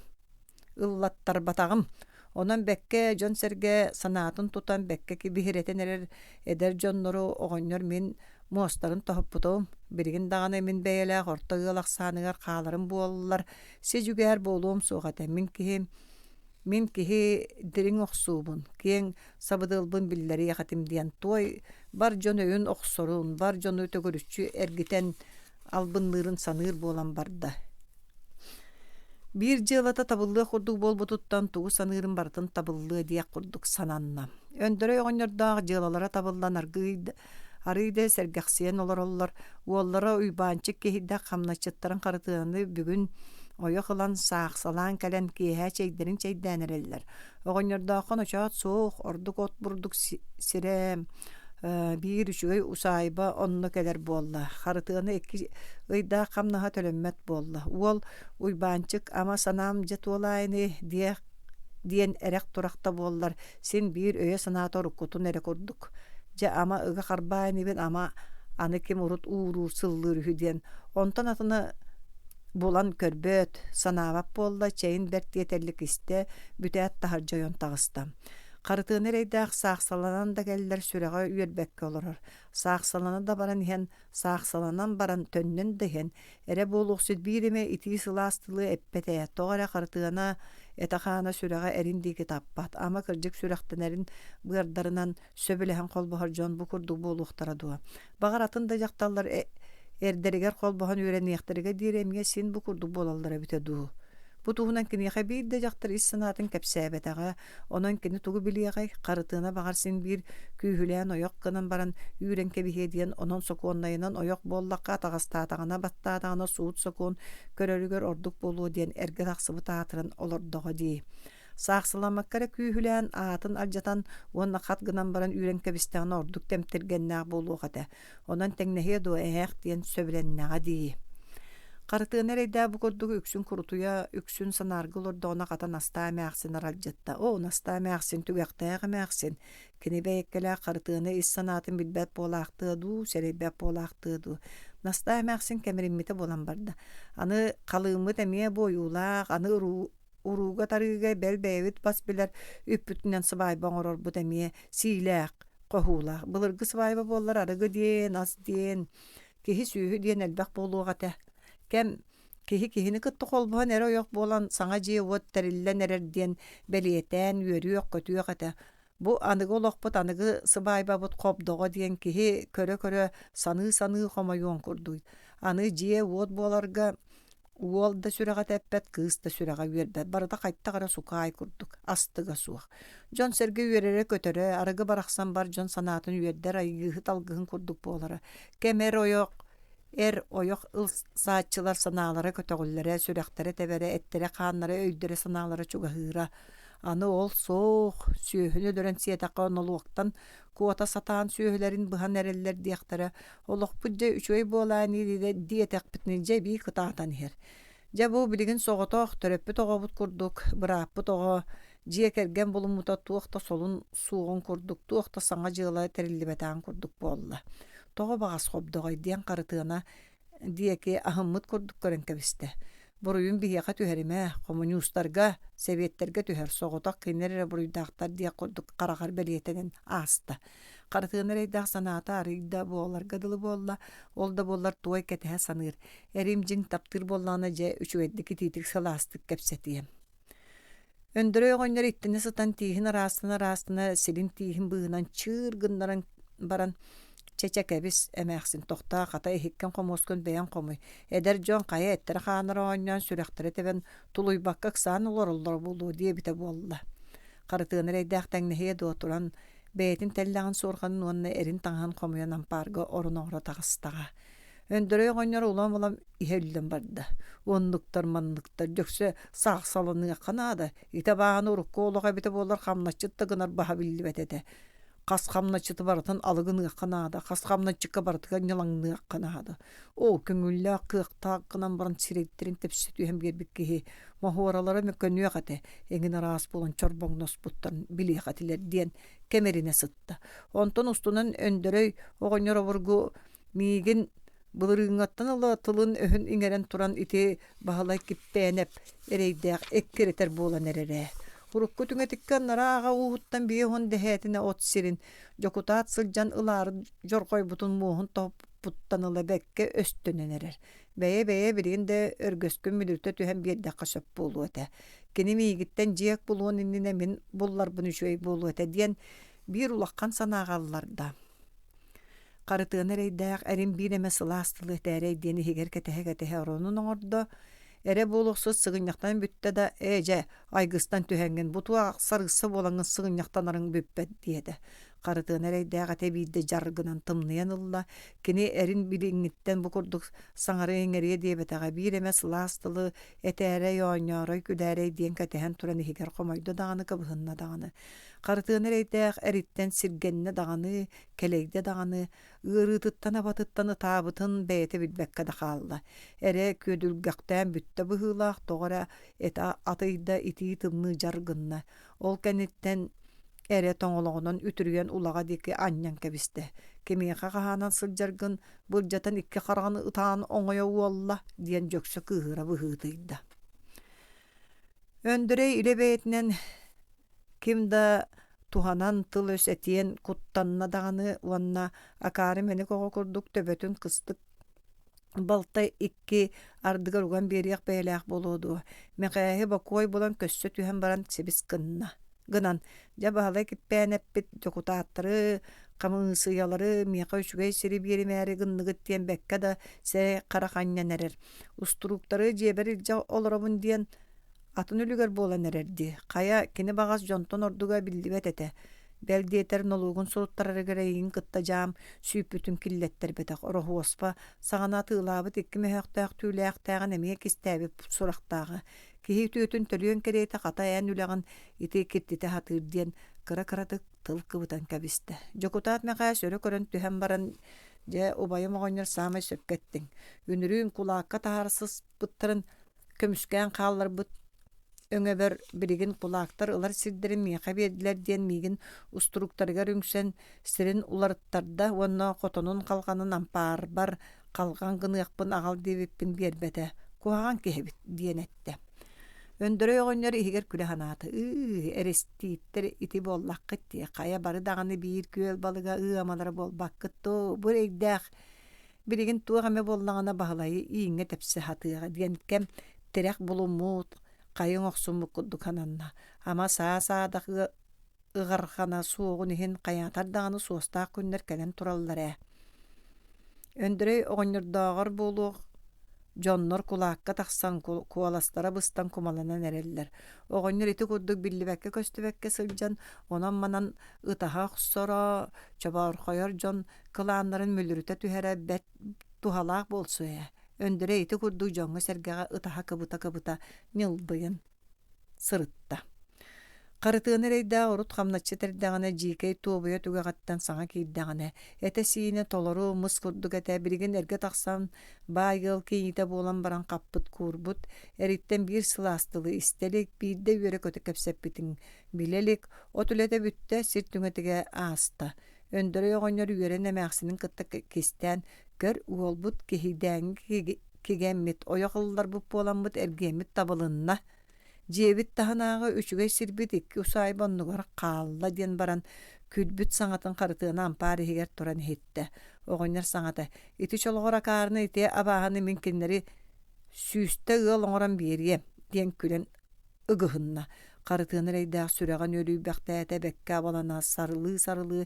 Ыллаттарбатаҕым. Онон бэккэ дьон-сэргэ санаатын тутан бэккэ биһирэтэн эрэр эдэр дьоннору оҕонньор мин муостарын тоһуппутум. Билигин даҕаны мин бэйэлээх орто ыал ахсааныгар хааларым буоллар, си-дьүгээр буолуом суох этэ. Мин киһи мин киһи дириҥ охсуубун, киэҥ сабыдыалбын биллэриэх этим диэн туой бар дьон өйүн охсорун, бар дьону төгүрүччү эргитэн албынныырын саныыр буолан барда. Биир дьыалата табыллыах курдук буолбутуттан тугу саныырын барытын табыллыа диэх курдук сананна. Өндөрөй оҕонньордоох дьыалалара табыллан аргыый арыый да сэргэхсийэн олороллор. Уоллара Уйбаанчык киһийдэх хамначчыттарын харытыаны бүгүн ойох ылан саахсалаан кэлэн киэһэ чэйдэрин чэйдээн эрэллэр. Оҕонньордооххо ночоот суох, ордук от бурдук сирэ биир үчүгэй усаайба онно кэлэр буолла. Харытыана икки ыйдаах хамнаһа төлөммөт буолла. Уол Уйбаанчык ама санаам дьэ туолаайыный диэх диэн эрэх-турах да буоллар, син биир өйө-санаата уруккутун эрэ курдук. Дьэ ама ыга харбаа инибин, ама аны ким урут ууруур сыллыыр үһү диэн, онтон атыны булан көрбөт, санаабат буолла, чэйин бэрт тиэтэллик истэ, бүтээт таһырдьа ойон таҕыста. Харытыана эрэйдээх саахсаланан да кэллэр сүрэҕэ үөрбэккэ олорор. Саахсалана да баран иһэн, саахсаланан баран төннөн да иһэн, эрэ буолуохсут биир эмэ итии сылаас тылы эппэт ээ, тоҕо эрэ Харытыана этэ-хаана сүрэҕэ эрин диэки таппат, ама кырдьык сүрэхтэнэрин быардарынан сөбүлэһэн холбоһор дьон бу курдук буолуохтара дуо? Баҕар атын да дьахталлар Эрдэригэр холбоһон үөрэниэхтэригэр диэри эмиэ син бу курдук буолаллара эбитэ дуу. Бу туһунан киниэхэ биир да дьахтар ис санаатын кэпсээбэтэҕэ, онон кини тугу билиэҕэй, Харытыана баҕар син биир күүһүлээн ойох гынан баран үүрэн кэбиһиэ диэн, онон сокуоннайынан ойох буоллахха атаҕастаатаҕына, баттаатаҕына суут-сокуон көрөрүгэр ордук буолуо диэн эргэ тахсыбыт аатыран олордоҕо дии. Саахсаламмакка эрэ күүһүлээн, аатын алдьатан уонна хат гынан баран үүрэн кэбистэҕинэ ордук тэмтиргэннээх буолуох этэ. Онон тэҥнэһиэ дуо эһээх диэн сөбүлэннэҕэ дии. Харытыана эрэйдээх бу курдук үксүн курутуйа, үксүн санааргыы олордоҕуна хата Настаа эмээхсин аралдьытта. Оо, Настаа эмээхсин, түгэхтээх эмээхсин. Кини бэйэккэлээх Харытыана ис санаатын билбэт буолаахтыа дуу, сэрэйбэт буолаахтыа дуу. Настаа эмээхсин кэмириммитэ буолан барда. Аны халыыммыт эмиэ буойуулаах, аны уруу урууга-тарыыга бэл бэйэбит бас билэр үппүтүнэн сыбаайба оҥорорбут эмиэ сиилээх, хоһуулаах. Былыргы сыбаайба буоллар арыгы диэн, ас диэн, киһи-сүөһү диэн элбэх буолуох этэ. Кэм киһи киһини кытта холбоһон эрэ-ойох буолан саҥа дьиэ-уот тэриллэн эрэр диэн бэлиэтээн үөрүөх-көтүөх этэ. Бу аныгы олохпут аныгы сыбаайбабыт хобдоҕо диэн киһи көрө-көрө, саныы-саныы хомойуон курдук. Аны дьиэ-уот буоларга уол да сүрэҕэ тэппэт, кыыс да сүрэҕэ үөрбэт. Барыта хайтах эрэ сукаай курдук, астыга суох. Дьон-сэргэ үөрэрэ-көтөрө, арыгы барахсан бар дьон санаатын үөрдэр айгыыһыт алгыһын курдук буолара. Кэм эр-ойох эр-ойох ылсааччылар санаалара көтөҕүллэрэ, сүрэхтэрэ тэбэрэ, эттэрэ-хааннара, өйдөрө-санаалара чугаһыыра. Аны ол суох, сүөһүнү өлөрөн сиэтэххэ нолуоктан куота сатаан сүөһүлэрин быһан эрэллэр диэхтэрэ, олохпут дьэ үчүгэй буолаа ини диэтэхпитинэ дьэ эбии кытаатан иһэр. Дьэ бу билигин соҕотох төрөппүт оҕобут курдук бырааппыт оҕо дьиэ кэргэн булуммута туох да солун суоҕун курдук туох да саҥа дьыала тэриллибэтэҕин курдук буолла. Тоҕо баҕас хобдоҕой диэн Харытыана диэки аһыммыт курдук көрөн кэбистэ. Буруйун биһиэхэ түһэримэ, хомуньуустарга, сэбиэттэргэ түһэр, соҕотох кинилэр эрэ буруйдаахтар диэх курдук хараҕар бэлиэтэнэн ааста. Харытыана эрэйдээх санаата арыый да буоларга дылы буолла, ол да буоллар туой кэтэһэ саныыр. Эрим дьиҥ таптыыр буоллаҕына дьэ үчүгэйдик итиитик сылаастык кэпсэтиэм. Өндөрөй оҕонньор иттэнэ сытан тииһин араастана-араастана силин тииһин быыһынан чыыр гыннаран баран «Чэ, чэ, кэбис, эмээхсин, тохтоо, хата иһиккин-хомуоскун бэйэҥ хомуй. Эдэр дьон хайа эттэрэ-хааннара оонньоон, сүрэхтэрэ тэбэн, тулуйбакка ыксаан олороллоро буолуо» диэбитэ буолла. Харытыана эрэйдээх тэҥнэһиэ дуо туран, бэйэтин тэллэҕин суорҕанын уонна эрин таҥаһын хомуйан ампаарга орон оҥоро таҕыстаҕа. Өндөрөй оҕонньор улам-улам иһэ үллэн барда. Оннуктар-манныктар дьөксө саахсаланыахха наада. Ити абааһыны урукку олох эбитэ буоллар хамначчыт да гынар баһа биллибэт этэ. Хас хамначчыты барытын алы гыныахха наада, хас хамначчыкка барытыгар ньылаҥныахха наада. Оо, көҥүллээх, кыахтаах гынан баран сирэйдэрин тэпсэ түһэн биэрбит киһи моһуоралара мөккөнүөх этэ, эҥин араас буолан чорбоҥноспуттарын билиэх этилэр диэн кэмиринэ сытта. Онтон устунан Өндөрөй оҕонньор обургу Миигин былырыыҥҥаттан ыла тылын-өһүн иҥэрэн туран ити Баһылай Киппээнэп эрэйдээх эккирэтэр буолан эрэр ээ. Урукку түҥэтиккэ анараа аҕа ууһуттан 50 дэһээтинэ от сирин дьокутаат сылдьан ылаары дьорҕойбутун муоһун тоһуппуттан ыла бэккэ өстөнөн эрэр. Бэйэ-бэйэ билигин да өргөскүн мүлүрүтэ түһэн биэрдэххэ сөп буолуо этэ. Кини миигиттэн дьиэк булуон иннинэ мин булларбын үчүгэй буолуо этэ диэн биир улахан санааҕа ылларда. Харытыана эрэйдээх эрим биир эмэ сылаас тылы этээрэй диэн иһигэр кэтэһэ-кэтэһэ оронун оҥордо. Эрэ буолуохсут сыгынньахтан бүттэ да, ээ дьэ, айгыстан түһэҥҥин, бу туох сарыысса буолаҥҥын сыгынньахтанарыҥ бүппэт диэтэ. Харытыана эрэйдээх этэ биирдэ дьар гынан тымныйан ылла. Кини эрин билиҥҥиттэн бу курдук саҥарыа-иҥэриэ диэбэтэҕэ, биир эмэ сылаас тылы этээрэй, оонньоорой, күлээрэй диэн кэтэһэн туран иһигэр хомойдо даҕаны, кыбыһынна даҕаны. Харытыана эрэйдээх эриттэн сиргэннэ даҕаны, кэлэйдэ даҕаны, ыарыытыттан-абатыттан ытаабытын бэйэтэ билбэккэ да хаалла. Эрэ күөдүлгэхтээн бүттэ быһыылаах, тоҕо эрэ этэ атыйда итии тымныы дьар гынна. Ол кэнниттэн эрэ тоҥолоҕунан үтүрүйэн улаҕа диэки анньан кэбистэ. Кимиэхэ хаһаанан сылдьаргын былдьатан икки хараҕын ытаан оҥойо уолла диэн дьөксө кыыһыра быһыытыйда. Өндөрөй илэ бэйэтинэн Ким да туһанан тыл-өс этиэн куттанна даҕаны уонна акаары мэник оҕо курдук төбөтүн кыстык балта икки ардыгар уган биэриэх бэйэлээх буолуо дуо, Мэхээһи бокуой булан көссө түһэн баран сибис гынна гынан, дьэ Баһылай Киппээнэппит дьокутааттары Хамыысыйалары миэхэ үчүгэй сири биэримээри гынныгыт диэн бэккэ да сэ харах анньан эрэр. Устурууктары дьиэбэр илдьэ олоробун диэн атын үлүгэр буолан эрэр дии. Хайа, кини баҕас дьонтон ордуга биллибэт этэ. Бэл диэтэр нолуогун суруттарарыгар эйигин кытта дьаам сүүппүтүн киллэттэрбэтэх Ороһуоспа саҕана атыылаабыт икки мөһөөхтөөх түүлээхтээҕин эмиэ кистээбит сурахтааҕа. Киһи үтүөтүн төлүөн кэриэтэ хата эн үлэҕин ити киртитэ сатыыр диэн кыра-кыратык тыл кыбытан кэбистэ. Дьокутаат Мэхээс өрө көрөн түһэн баран, дьэ, убайым оҕонньор саамай сөпкө эттиҥ. Үнүрүүн кулаакка таһаара сыспыттарын көмүскээн хаалларбыт өҥөбөр билигин кулаактар ылар сирдэрин миэхэ биэрдилэр диэн миигин устуруктарыгар үҥсэн сирин уларыттарда уонна хотонун халҕанын ампаарбар халҕан гыныахпын аҕал диэбиппин биэрбэтэ куһаҕан киһибит диэн эттэ Өндөрөй оҕонньор иһигэр күлэ санаата ыы эрэстииттэр ити буоллаххыт дии хайа бары даҕаны биир күөл балыга ыамалара буолбаккыт доо бу эрэйдээх Билигин туох эмэ буоллаҕына Баһылайы ииҥҥэ тэпсэ сатыаҕа диэн кэм тирэх булуммут, хайыҥ охсуммут курдук сананна. Ама саа-саадах ыҕарҕана суоҕун иһин хайаатар даҕаны суостаах күннэр кэлэн тураллар ээ. Өндөрөй оҕонньордооҕор буолуох дьоннор кулаакка тахсан куоластара быстан кумаланан эрэллэр. Оҕонньор ити курдук биллибэккэ-көстүбэккэ сылдьан онон-манан ытаһа охсоро, чобоорхойор дьон кылааннарын мүлүрүтэ түһэрэ бэрт туһалаах буолсу ээ. Өндөрөй ити курдук дьоҥҥо-сэргэҕэ ытаһа кыбыта-кыбыта ньылбыйан сырытта. Харытыана эрэйдээх урут хамначчыт эрдэҕинэ дьиикэй туобуйа түгэҕиттэн саҥа киирдэҕинэ, этэ-сиинэ толору мыс курдук этэ билигин эргэ тахсан баай ыал кийиитэ буолан баран хаппыт-куурбут, эриттэн биир сылаас тылы истэ илик, биирдэ үөрэ-көтө кэпсэппитин билэ илик, от үлэтэ бүттэ, сир түҥэтигэ ааста. Өндөрөй оҕонньор үөрэн эмээхсинин кытта кистээн «Көр, уолбут киһийдээҥҥи кигэммит, ойох ылларбыт буоламмыт эргиэммит табылынна, дьиэбит таһынааҕы үчүгэй сирбит икки усаайба оннугар хаалла» диэн баран күлбүт саҥатын Харытыана ампаар иһигэр туран иһиттэ. Оҕонньор саҥата «Ити чолоҕор акаарыны, ити абааһыны мин кинилэри сүүстэ ыал оҥорон биэриэм» диэн күлэн ыгыһынна. Харытыана эрэйдээх сүрэҕин үөлүйбэхтээтэ, бэккэ абалана сарылыы-сарылыы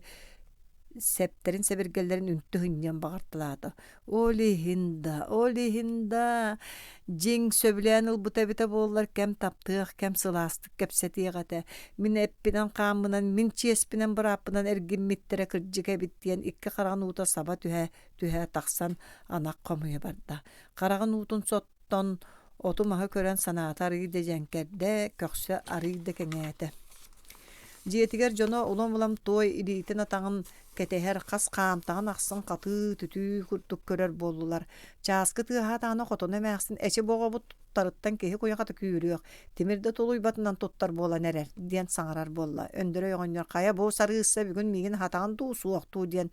сэптэрин-сэбиргэллэрин үнтү сынньыан баҕарталаата. Ол иһин да, ол иһин да, дьиҥ сөбүлээн ылбыта эбитэ буоллар кэм таптыах, кэм сылаастык кэпсэтиэх этэ. Мин эппинэн-хааммынан, мин чиэспинэн-бырааппынан эргиммиттэрэ кырдьык эбит диэн икки хараҕын уута саба түһэ-түһэ тахсан анах хомуйа барда. Хараҕын уутун сот Оттон оту-маһы көрөн санаата арыый да дьэҥкэрдэ, көхсө арыый да кэҥээтэ. Дьиэтигэр дьоно улам-улам туой илиитин-атаҕын кэтэһэр, хас хаамтаҕын ахсын хатыы-түтүү курдук көрөр буоллулар. Чааскы тыаһаатаҕына хотоно эмээхсин эчи боҕобут туттарыттан киһи куйахата күүрүөх, тимир да тулуйбатынан туттар буолан эрэр диэн саҥарар буолла. Өндөрөй оҕонньор хайа бу сарыысса бүгүн миигин аһатаҕын дуу, суох дуу диэн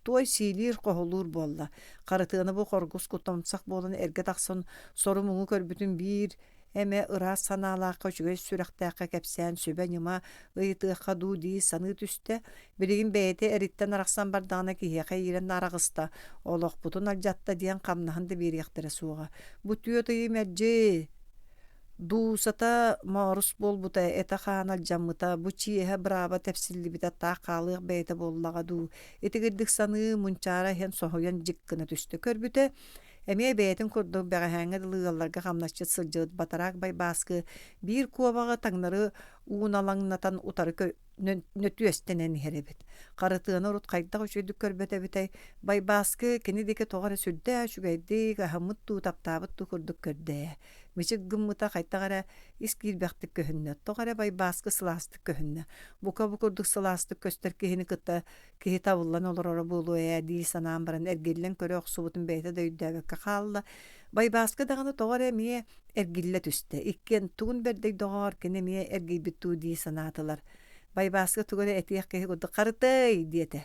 туой сиилиир-хоһулуур буолла. Харытыана бу хоргус кутумсах буолан эргэ тахсан сору-муҥу көрбүтүн биир эмэ ыраас санаалаахха үчүгэй сүрэхтээххэ кэпсээн сүбэ-ньыма ыйытыахха дуу дии саныы түстэ. Билигин бэйэтэ эриттэн арахсан бардаҕына киһиэхэ иирэн араҕыста, олохпутун алдьатта диэн хамнаһын да биэриэхтэрэ суоҕа. Бу түөрт ыйы мэлдьи Дуусата Моорус буолбута, этэ-хаана алдьаммыта, бу чиэһэ бырааба тэпсиллибитэ таах хаалыах бэйэтэ буоллаҕа дуу, итигирдик саныы, мунчаара иһэн соһуйан дьик гына түстэ. Көрбүтэ, эмиэ бэйэтин курдук бэҕэһээҥҥи дылы ыалларга хамначчыт сылдьыбыт батараак Байбааскы биир куобаҕы таҥнары ууналаҥнатан утары нөтүөстэнэн иһэр эбит. Харытыана урут хайдах үчүгэйдик көрбөт эбитэй, Байбааскы кини диэки тоҕо эрэ сүрдээх үчүгэйдик, аһыммыт дуу, таптаабыт дуу курдук көрдө ээ. Мичик гыммыта хайдах эрэ ис киирбэхтик көһүннэ, тоҕо эрэ Байбааскы сылаастык көһүннэ. Бука бу курдук сылаастык көстөр киһини кытта киһи табыллан олороро буолуо ээ дии санаан баран эргиллэн көрө охсубутун бэйэтэ да өйдөөбөккө хаалла. Байбааскы даҕаны тоҕо эрэ эмиэ эргиллэ түстэ. Иккиэн тугун бэрдэй доҕоор, кини эмиэ эргийбит дуу дии санаатылар. Байбааска тугу эрэ этиэх киһи курдук «Харытыай!» диэтэ.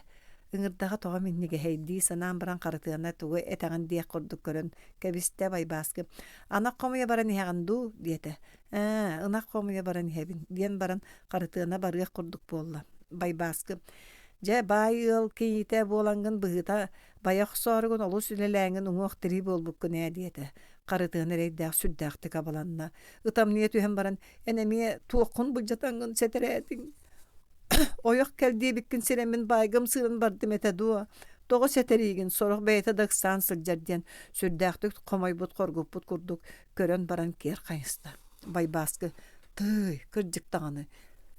Ыҥырдаҕа тоҕо минньигэһэй дии санаан баран Харытыана тугу этэҕин диэх курдук көрөн кэбистэ Байбааскы. «Анах хомуйа баран иһэҕин дуу?» диэтэ. «Ээ, ынах хомуйа баран иһэбин» диэн баран Харытыана барыах курдук буолла. Байбааскы «Дьэ, баай ыал кийиитэ буолаҥҥын быһыыта байа охсооругун олус үлэлээҥҥин уҥуох-тирии буолбуккун ээ» диэтэ. Харытыана эрэйдээх сүрдээхтик абаланна. Ытамньыйа түһэн баран, эн эмиэ туоххун былдьатаҥҥын сэтэрээтиҥ? Ойох кэл диэбиккин сирэммин баайгым сыыран бардым этэ дуо? Тоҕо сэтэриигин, сорох бэйэтэ да ыксаан сылдьар диэн сүрдээхтик хомойбут-хоргуппут курдук көрөн баран киэр хайыста. Байбааскы «Тыый, кырдьык даҕаны,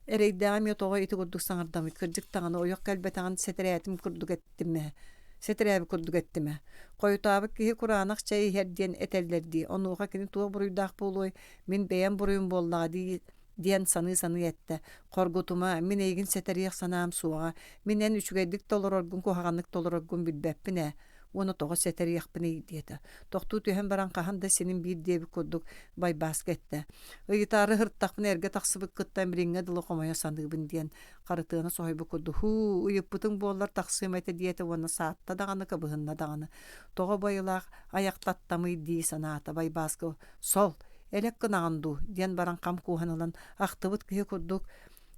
эрэйдээҕим эмиэ тоҕо ити курдук саҥардамый, кырдьык даҕаны ойох кэлбэтэҕин сэтэрээтим курдук эттим ээ, сэтэрээбит курдук эттим ээ. Хойутаабыт киһи кураанах чэй иһэр диэн этэллэр дии, онуоха кини туох буруйдаах буолуой, мин бэйэм буруйум буоллаҕа дии диэн саныы-саныы эттэ: «Хоргутума, мин эйигин сэтэриэх санаам суоҕа, мин эн үчүгэйдик толороргун куһаҕаннык толороргун билбэппин ээ, уонна тоҕо сэтэриэхпиний» диэтэ. Тохтуу түһэн баран хаһан да синим биир диэбит курдук Байбааска эттэ: «Ыйытаары сырыттахпына эргэ тахсыбыккыттан билиҥҥэ дылы хомойо саныыбын» диэн Харытыана соһуйбут курдук «Һуу, ыйыппытыҥ буоллар тахсыам этэ» диэтэ уонна саатта даҕаны кыбыһынна даҕаны. Тоҕо байылаах айахтаттамый дии санаата Байбааска «Сол, элэк гынаҕын дуу?» диэн баран хам кууһан ылан, ахтыбыт киһи курдук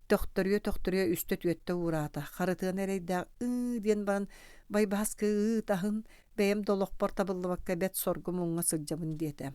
төхтөрүйэ-төхтөрүйэ үстэ-түөртэ уураата. Харытыана эрэйдээх «ыы» диэн баран Байбааскы «ыы таһын, бэйэм да олохпор табыллыбакка бэрт соргу-муҥҥа сылдьабын» диэтэ.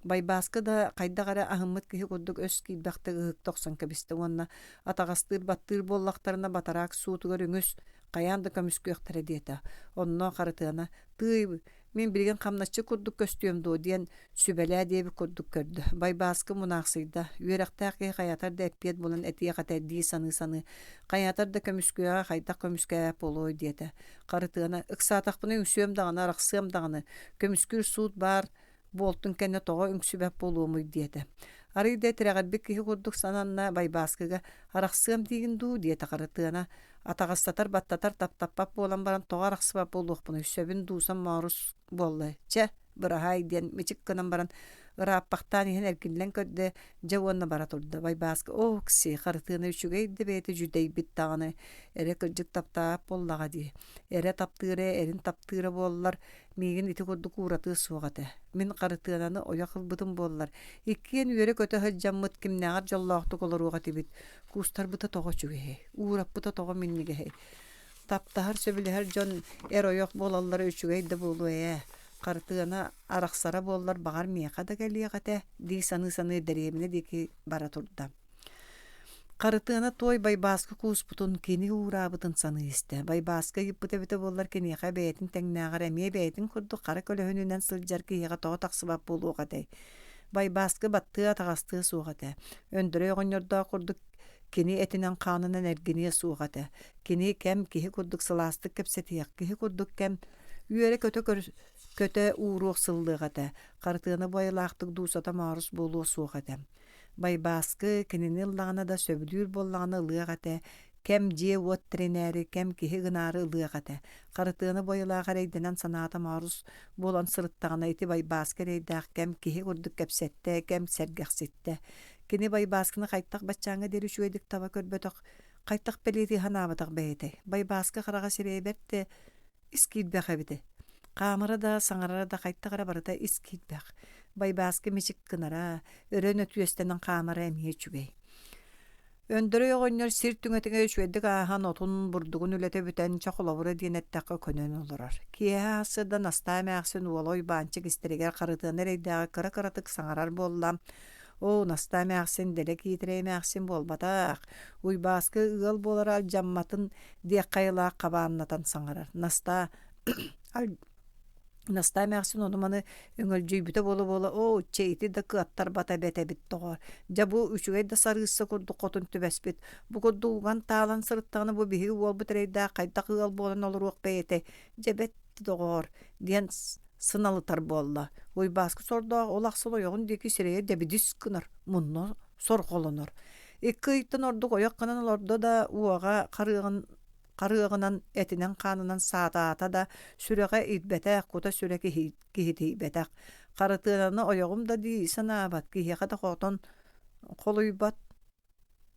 Байбааскы да хайдах эрэ аһыммыт киһи курдук өс киирбэхтик ыһыкта охсон кэбистэ уонна атаҕастыыр-баттыыр буоллахтарына батараак суутугар үҥүс, хайаан да көмүскүөхтэрэ диэтэ. Онно Харытыана «Тыый, мин билигин хамначчы курдук көстүөм дуо диэн сүбэлээ диэбит курдук көрдө. Байбааскы мунаахсыйда, үөрэхтээх киһи хайатар да эппиэт булан этиэх этэ дии саныы-саныы, хайатар да көмүскүөҕэ хайдах көмүскээбэт буолуой диэтэ. Харытыана, ыксаатахпына үҥсүөм даҕаны, арахсыам даҕаны, көмүскүүр суут баар буолтун кэннэ тоҕо үҥсүбэт буолуомуй диэтэ. Арыый да тирэҕирбит киһи курдук сананна Байбааскыга арахсыам диигин дуу диэтэ Харытыана. Атаҕастатар, баттатар, таптаппат буолан баран тоҕо арахсыбат буолуохпунуй, сөбүн дуусам Моорус буолла. Чэ, быраһаай диэн мичик гынан баран ырааппахтаан иһэн эргиллэн көрдө, дьэ уонна бара турда. Байбааска оо, Окси, Харытыана үчүгэй да бэйэтэ дьүдэйбит даҕаны, эрэ кырдьык таптаабат буоллаҕа дии. Эрэ таптыыра, эрин таптыыра буоллар, Миигин ити курдук ууратыа суох этэ. Мин Харытыананы ойох ылбытым буоллар, иккиэн үөрэ-көтө сылдьаммыт кимнээҕэр дьоллоохтук олоруох этибит. Куустарбыта тоҕо үчүгэйэй, уураппыта тоҕо минньигэһэй. Таптаһар, сөбүлэһэр дьон эр-ойох буолаллара үчүгэй да буолуо ээ. Харытыана арахсара буоллар, баҕар миэхэ да кэлиэх этэ, дии саныы-саныы дэриэбинэ диэки бара турда. Харытыана туой Байбааскы кууспутун, кини уураабытын саныы истэ. Байбааскы ыйыппыт эбитэ буоллар киниэхэ бэйэтин тэҥнээҕэр эмиэ бэйэтин курдук хара көлөһүнүнэн сылдьар киһиэхэ тоҕо тахсыбат буолуох этэй? Байбааскы баттыа-атаҕастыа суох этэ. Өндөрөй оҕонньордоох курдук кини этинэн-хаанынан эргиниэ суох этэ. Кини кэм киһи курдук сылаастык кэпсэтиэх, киһи курдук кэм үөрэ-көтө көтө ууруох сыллыах этэ. Харытыана байылаахтык дуусата Моорус буолуо суох этэ. Байбааскы кинини ыллаҕына да сөбүлүүр буоллаҕына ылыах этэ, кэм дьиэ-уот тэринээри, кэм киһи гынаары ылыах этэ. Харытыана бойулаах эрэйдэнэн санаата Моорус буолан сырыттаҕына ити Байбааскы эрэйдээх кэм киһи курдук кэпсэттэ, кэм сэргэхситтэ. Кини Байбааскыны хайтах баччааҥҥа диэри үчүгэйдик таба көрбөтөх, хайтах бэлиэтии санаабатах бэйэтэй. Байбааскы хараҕа сирэйэ бэрт да ис киирбэх эбитэ. Хаамара да, саҥарара да хайтах эрэ барыта ис киирбэх. Байбааскы мичик гынара, өрө нөтүөстэнэн хаамара эмиэ үчүгэй. Өндөрөй оҕонньор сир түҥэтигэр үчүгэйдик ааһан отун, бурдугун үлэтэ бүтэн, чэ холобура диэн эттэххэ көнөн олорор. Киэһэ сарсыарда Настаа эмээхсин уола Уйбаанчык истэригэр Харытыана эрэйдээҕи кыра-кыратык саҥарар буолла. Оо, Настаа эмээхсин дэлэ киитэрэй эмээхсин буолбатах. Уйбааскы ыал буолара алдьамматын диэх хайалаах хабааннатан саҥарар. Настаа Настаа эмээхсин ону-маны өҥөлдьүйбүтэ буола-буола, «Оо, чэ, ити да кыаттарбата эбэт эбит доҕоор. Дьэ, бу үчүгэй да сарыысса курдук хотун түбэспит. Бу курдук уган-таалан сырыттаҕына, бу биһиги уолбут эрэйдээх хайдах ыал буолан олоруох бэйэтэй? Дьэ, бэт доҕоор» диэн сыналытар буолла. Уйбааскы сордоох ол ахсын ойоҕун диэки сирэйэ дэбидис гынар, мунна сорҕолонор. Икки ыйтан ордук ойох гынан олордо да, уоҕа харыаҕын харыаҕынан, этинэн-хаанынан саатаата да, сүрэҕэ ирбэтэх, кута-сүрэ киһитийбэтэх. Харытыананы ойоҕум да дии санаабат, киһиэхэ да хотон холуйбат,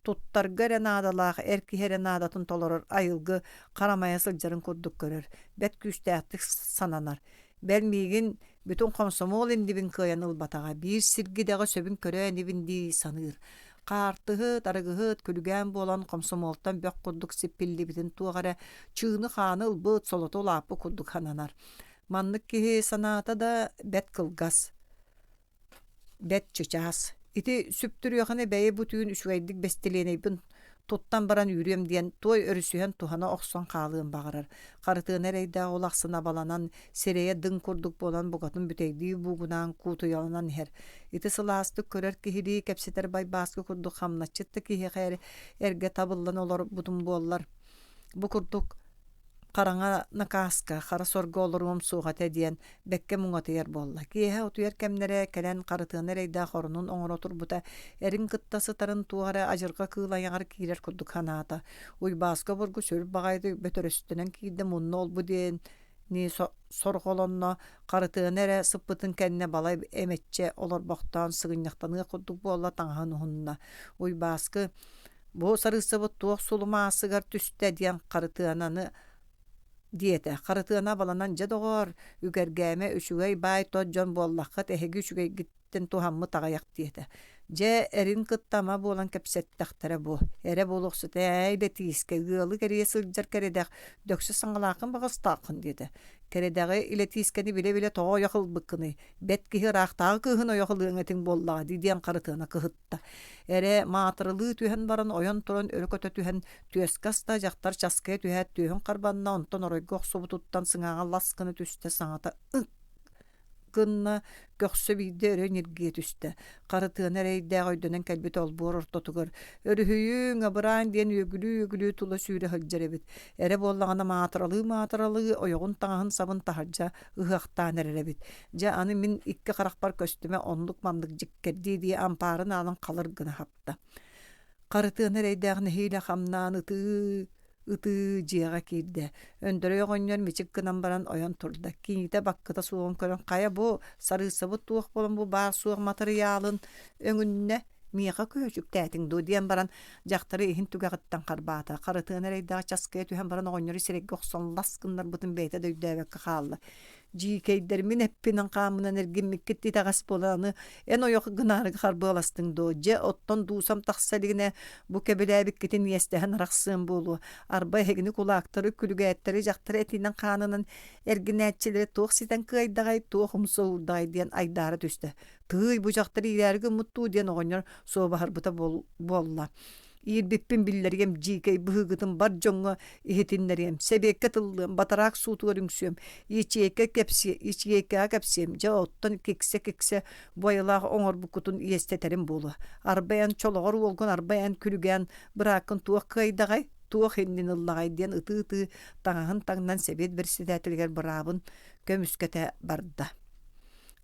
туттарга эрэ наадалаах эр киһи эрэ наадатын толорор айылгы харамайа сылдьарын курдук көрөр, бэрт күүстээхтик сананар. Бэл миигин бүтүн хомсомуол иннибин кыайан ылбатаҕа, биир сиргидэҕи сөбүн көрөө инибин дии саныыр. Хаартыһыт, арыгыһыт, күлүгээн буолан хомсомуолтан бөх курдук сиппиллибитин туох эрэ чыыны-хааны ылбыт, солото улааппыт курдук сананар. Маннык киһи санаата да бэрт кылгас, бэрт чычаас. Ити сүптүрүөхэни бэйэ бу түүн үчүгэйдик бэстилиэнэйбин Туттан баран үүрүөм диэн туой өрүсүһэн туһана охсон хаалыан баҕарар. Харытыана эрэйдээх ол ахсын абаланан, сирэйэ дыҥ курдук буолан букатын бүтэйдии буугунаан куутуйаланан иһэр. Ити сылаастык көрөр киһилии кэпсэтэр Байбааскы курдук хамначчыт да киһиэхэ эргэ табыллан олорбутум буоллар. Бу курдук хараҥа накааска, хара сорго олоруом суох этэ диэн бэккэ муҥатыйар буолла. Киэһэ утуйар кэмнэрэ кэлэн Харытыана эрэйдээх оронун оҥоро турбута, эрин кытта сытарын туох эрэ адьырҕа кыыл айаҕар киирэр курдук санаата. Уйбааска обургу сүр баҕайытык бөтөрөстөнөн киирдэ мунна олбу диэн сорҕолонно, Харытыана эрэ сыппытын кэннэ балай эмэччэ олорбохтоон сыгынньахтаныах курдук буолла таҥаһын уһунна. Уйбааскы Бу сарыыссабыт туох сулумаасыгар түстэ диэн Харытыананы диэтэ. Харытыана абаланан дьэ доҕоор, үгэргээмэ үчүгэй баай тот дьон буоллаххыт эһиги үчүгэйгиттэн туһаммыт аҕыйах диэтэ. Дьэ эрин кытта ама буолан кэпсэттэхтэрэ бу. Эрэ буолуохсут ээй Бэтиискэ ыалы кэрийэ сылдьар кэрэдэх дөксө саҥалааххын баҕастааххын диэтэ. Кэрэдэҕи илэтиискэни билэ-билэ тоҕо ойох ылбыккыный? Бэт киһи ыраахтааҕы кыыһын ойох ылыаҥ этиҥ буоллаҕа дии диэн Харытыана кыһытта. Эрэ маатырылыы түһэн баран ойон туран өрө көтө түһэн түөскэ аста дьахтар часкыйа түһээт түөһүн харбанна онтон оройго охсубутуттан сыҥааҕа лас гына түстэ саҥата ык гынна көхсө биирдэ өрө ньиргийэ түстэ Харытыана эрэйдээх өйдөнөн кэлбит олбуор ортотугар өрүһүйүҥ абыраан диэн үөгүлүү-үөгүлүү тула сүүрэ сылдьар эбит эрэ буоллаҕына маатыралыы-маатыралыы ойоҕун таҥаһын сабын таһырдьа ыһыахтаан эрэр эбит дьэ аны мин икки харахпар көстүмэ оннук-маннык дьиккэрдии-дии ампаарын аалын халыр гына хапта. Харытыана эрэйдээх нэһиилэ хамнаан ытыы ытыы дьиэҕэ киирдэ. Өндөрөй оҕонньор мичик гынан баран ойон турда. Киҥитэ баккыта суоҕун көрөн хайа бу сарыыссабыт туох буолан бу баар суох матырыйаалын өҥүннэ миэхэ көөчүктээтиҥ дуо диэн баран дьахтары иһин түгэҕиттэн харбаата. Харытыана эрэйдээх часкыйа түһэн баран оҕонньору сирэйгэ охсон лас гыннарбытын бэйэтэ да өйдөөбөккө хаалла. Дьиикэйдэрмин эппинэн хааммынан эргиммиккит итэҕэс буолан аны эн ойох гынаары харбыаластыҥ дуо? Дьэ, оттон дуусам тахса илигинэ бу кэбилээбиккитин иэстэһэн арахсыам буолуо. Арба эһигини кулаактары, күлүгээттэри, дьахтары этинэн-хаанынан эргинээччилэри туох ситэн кыайдаҕай, туох умса уурдаҕай диэн айдаара түстэ. Тыый, бу дьахтар иирээри гыммыт дуу диэн оҕонньор суобаһырбыта буолла. Иирбиппин биллэриэм, дьиикэй быһыыгытын бар дьоҥҥо иһитиннэриэм, сэбиэккэ тыллыам, батараак суутугар үҥсүөм, ячейка кэпсиэ, ячейкаҕа кэпсиэм, дьэ оттон киксэ-киксэ бу айылаах оҥорбуккутун иэстэтэрим буолуо. Арба эн чолоҕор уолгун, арба эн күлүгээн бырааккын туох кыайдаҕай, туох иннин ыллаҕай диэн ытыы-ытыы таҥаһын таҥнан сэбиэт председателигэр быраабын көмүскэтэ барда.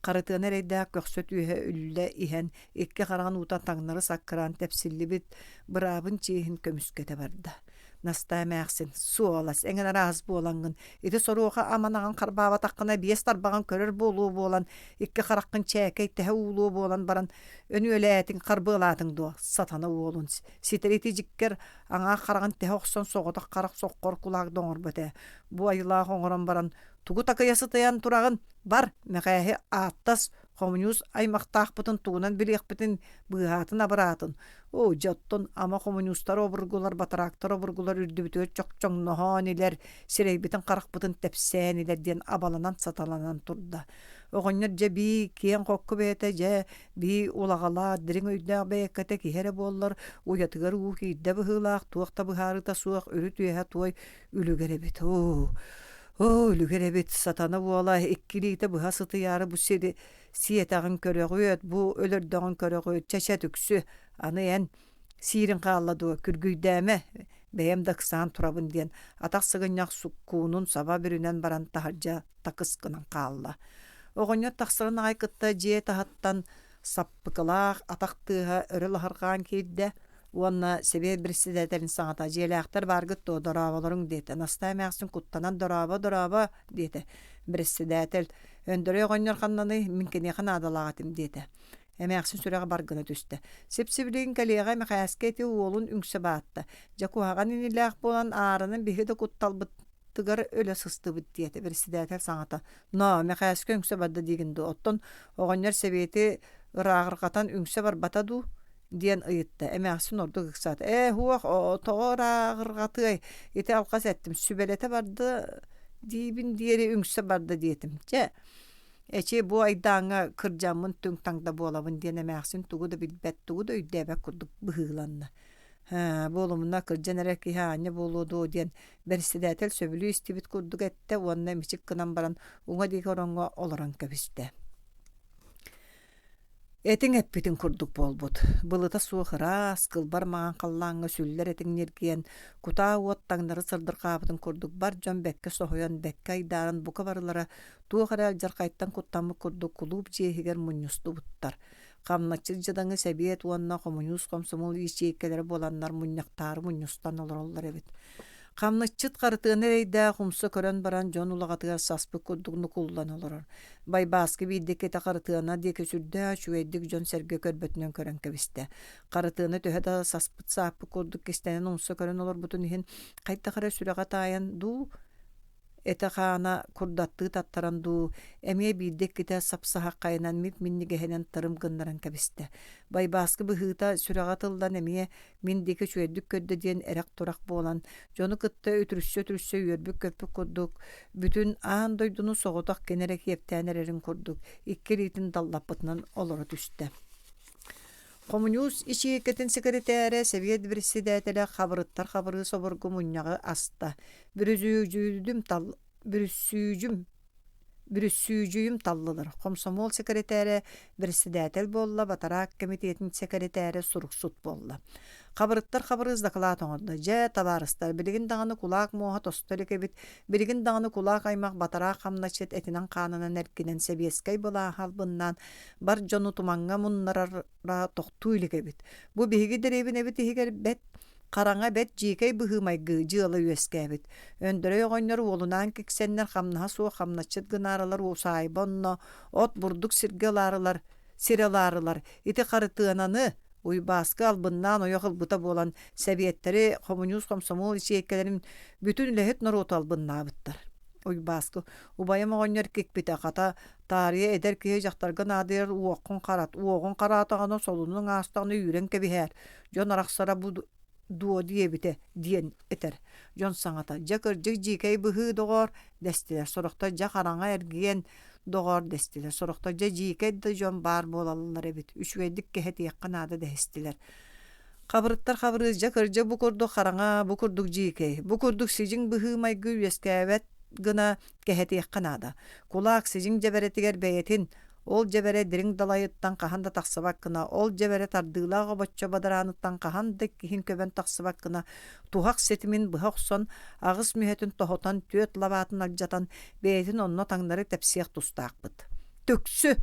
Харытыана эрэйдээх көхсө түөһэ үллэ иһэн икки хараҕын уута таҥнары саккыраан тэпсиллибит быраабын чиэһин көмүскэтэ барда. Настаа эмээхсин, суолас, эҥин араас буолаҥҥын, ити соруоха аманаҕын харбаабатаххына биэс тарбаҕын көрөр буолуо буолан, икки хараххын чээкэй тэһэ уулуо буолан баран, өнүөлээтиҥ, харбыалаатыҥ дуо, сатана уолун, ситэри ити дьиккэр аҥаар хараҕын тэһэ охсон соҕотох харах соххор кулаак да оҥорбот ээ. Бу айылаах оҥорон баран, тугу такыйа сытыйан тураҕын, бар, Мэхээһи ааттас, хомуньуус аймахтаахпытын тугунан билиэхпитин быыһаатын-абыраатын. Оо, дьэ оттон ама хомуньуустар обургулар, батараактар обургулар үрдүбүтүгэр чохчоҥноһон илэр, сирэйбитин-харахпытын тэпсээн илэр диэн абаланан-саталанан турда. Оҕонньор дьэ бии киэҥ-хокку бэйэтэ дьэ бии улаҕалаах, дириҥ өйдөөх бэйэккэтэ киһи эрэ буоллар, уйатыгар уу киирдэ быһыылаах, туох да быһаарыыта суох үрүт-үөһэ туой үлүгэр эбит. Оо, Оо, үлүгэр эбит, сатана буола, икки илиитэ быһа сытыйаары бу сири сиэтэҕин көрөҕүөт, бу өлөрдөҕүн көрөҕүөт, чэ-чэ түксү, аны эн сиирин хаалла дуо, күргүйдээмэ, бэйэм да ыксаан турабын диэн атах сыгынньах суккуунун саба бүрүнэн баран таһырдьа такыс гынан хаалла. Оҕонньор тахсарын аҕай кытта дьиэ таһыттан саппыкылаах атах тыаһа өрө лаһырҕаан киирдэ уонна сэбиэт председателин саҥата «Дьиэлээхтэр бааргыт дуо, дорооболоруҥ» диэтэ. Настаа эмээхсин куттанан «Дорообо, дорообо» диэтэ. Председатель «Өндөрөй оҕонньор ханнаный, мин киниэхэ наадалаах этим» диэтэ. Эмээхсин сүрэҕэ бар гына түстэ. Сип-сибилигин кэлиэҕэ Мэхээскэ ити уолун үҥсэ баатта. Дьэ куһаҕан инилээх буолан ааранан биһи да кутталбыт тыгар өлө сыстыбыт диэтэ председатель саҥата. Ноо, Мэхээскэ үҥсэ барда диигин дуо? Оттон оҕонньор сэбиэти ырааҕырҕатан үҥсэ барбата дуу? диэн ыйытта. Эмээхсин ордук ыксаата. Ээ, һуох, тоҕо ырааҕырҕатыай? Ити алҕас эттим. Сүбэлэтэ барда диибин диэри үҥсэ барда диэтим. Чэ, эчи бу айдааҥҥа кырдьаммын түҥ-таҥ да буолабын диэн эмээхсин тугу да билбэт, тугу да өйдөөбөт курдук быһыыланна. Ээ, буолумуна кырдьан эрэр киһи аанньа буолуо дуо диэн бэрэссэдээтэл сөбүлүү истибит курдук эттэ уонна мичик гынан баран уҥа диэки ороҥҥо олорон кэбистэ. Этиҥ эппитин курдук буолбут. Былыта суох ыраас, кылбар маҥан халлааҥҥа сүллэр этиҥ ньиргийэн, кутаа уот таҥнары сырдырҕаабытын курдук бар дьон бэккэ соһуйан, бэккэ айдааран бука барылара туох эрэ алдьархайтан куттаммыт курдук кулууп дьиэ иһигэр мунньустубуттар. Хамначчыт дьадаҥы сэбиэт уонна хомуньуус хомсомуол ячейкэлэрэ буоланнар мунньахтаары мунньустан олороллор эбит. Хамначчыт Харытыана эрэйдээх умса көрөн баран дьон улаҕатыгар саспыт курдук нукуллан олорор. Байбааскы биирдэ иккитэ Харытыана диэки сүрдээх үчүгэйдик дьон-сэргэ көрбөтүнэн көрөн кэбистэ. Харытыана төһө да саспыт сааппыт курдук кистэнэн умса көрөн олорбутун иһин хайдах эрэ сүрэҕэ таайан дуу этэ-хаана курдаттыы таттаран дуу, эмиэ биирдэ-иккитэ сап-саһаххайынан мип-минньигэһинэн тырым гыннаран кэбистэ. Байбааскы быһыыта сүрэҕэ тыллан эмиэ мин диэки үчүгэйдик көрдө диэн эрэх-турах буолан, дьону кытта үтүрүссэ-үтүрүссэ үөрбүт-көппүт курдук, бүтүн аан дойдуну соҕотох кини эрэ киэптээн эрэрин курдук, икки илиитин даллаппытынан олоро түстэ. Хомуньуус ячейкатын сэкирэтээрэ, сэбиэт председателэ Хабырыттар Хабырыыс обургу мунньаҕы аста. Бүрүзүүдүм тал бүрүссүүдьүм бүрүссүүдьүйүм таллылар. Хомсомуол сэкирэтээрэ бэрэссэдээтэл буолла, батараак кэмитиэтин сэкирэтээрэ суруксут буолла. Хабырыттар Хабырыыс дакылаат оҥордо. Дьэ, табаарыстар, билигин даҕаны кулаак муоһа тосто илик эбит. Билигин даҕаны кулаак аймах батараак хамначчыт этинэн-хаанынан эркинэн сэбиэскэй былааһы албыннаан бар дьону тумаҥҥа муннарара тохтуу илик эбит. Бу биһиги дэриэбинэбит иһигэр бэт хараҥа бэт дьиикэй быһыы-майгы дьыала үөскээбит. Өндөрөй оҕонньор уолунаан киксэннэр хамнаһа суох хамначчыт гынаарылар усаайба онно от бурдук сиргэ ылаарылар сирэ ылаарылар ити Харытыананы Уйбааскы албыннаан ойох ылбыта буолан сэбиэттэри хомуньуус хомсомуол ячейкэлэрин бүтүн үлэһит норуоту албыннаабыттар. Уйбааскы убайым оҕонньор кикпитэ хата Таарыйа эдэр киһи дьахтарга наадыйар уоххун харат, уоҕун хараатаҕына солунуҥ аастаҕына үүрэн кэбиһээр, дьон арахсара бу дуо диэбитэ диэн этэр. Дьон саҥата «Дьэ кырдьык дьиикэй быһыы доҕоор» дэстилэр, сорохтор «Дьэ хараҥа эргийэн доҕоор» дэстилэр, сорохтор «Дьэ дьиикэй да дьон баар буолаллар эбит, үчүгэйдик кэһэтиэххэ наада» дэһистилэр. Хабырыттар Хабырыыс дьэ кырдьык бу курдук хараҥа, бу курдук дьиикэй, бу курдук сидьиҥ быһыы-майгы үөскээбэт гына кэһэтиэххэ наада. Кулаак сидьиҥ дьэбэрэтигэр бэйэтин, ол дьэбэрэ дириҥ далайыттан хаһан да тахсыбат гына, ол дьэбэрэ тардыылаах обоччо бадарааныттан хаһан да иккиһин көбөн тахсыбат гына, туһах ситимин быһа охсон, аҕыс мүһэтин тоһутан, түөрт лабаатын алдьатан, бэйэтин онно таҥнары тэпсиэх тустаахпыт. Түксү!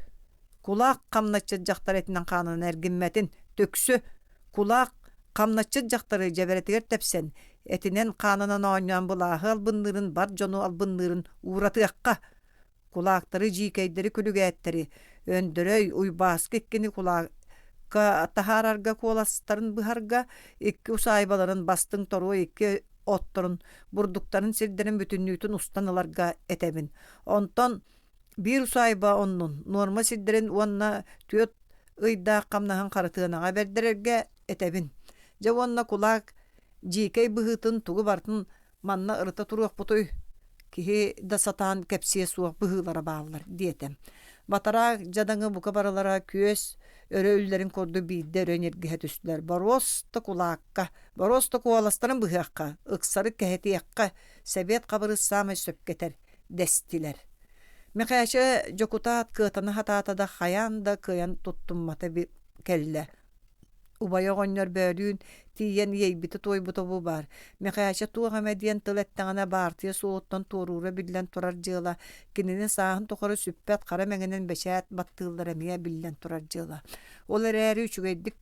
Кулаак хамначчыт дьахтар этинэн-хаанынан эргиммэтин, түксү! Кулаак хамначчыт дьахтары дьэбэрэтигэр тэпсэн, этинэн-хаанынан оонньоон былааһы албынныырын бар дьону албынныырын ууратыахха! Кулаактары, дьиикэйдэри, күлүгээттэри Өндөрөй, Уйбааскы иккини кулаакка таһаарарга куоластарын быһарга, икки усаайбаларын бастыҥ торуой икки отторун, бурдуктарын сирдэрин бүтүннүүтүн устан ыларга этэбин. Онтон биир усаайба оннун, нуорма сирдэрин уонна түөрт ыйдаах хамнаһын Харытыанаҕа бэрдэрэргэ этэбин. Дьэ уонна кулаак дьиикэй быһыытын тугу барытын манна ырыта туруохпутуй, киһи да сатаан кэпсиэ суох быһыылара бааллар диэтэ. Батараак дьадаҥы бука барылара күөс өрө үллэрин курдук биирдэ өрө ньиргиһэ түстүлэр. Боруоста кулаакка, боруоста куоластарын быһыахха, ыксары кэһэтиэххэ, Сэбиэт Хабырыыс саамай сөпкө этэр дэстилэр. Мэхээчэ дьокутаат кыатана сатаата да хайаан да кыайан туттуммата кэллэ. Убайа оҕонньор бөөлүүн тиийэн иэйбитэ-туойбута бу баар. Мэхээчэ туох эмэ диэн тыл эттэҕинэ баартыйа суолуттан туоруура биллэн турар дьыала, кинини сааһын тухары сүппэт хара мэҥинэн бэчээт баттыыллара эмиэ биллэн турар дьыала. Ол эрээри үчүгэйдик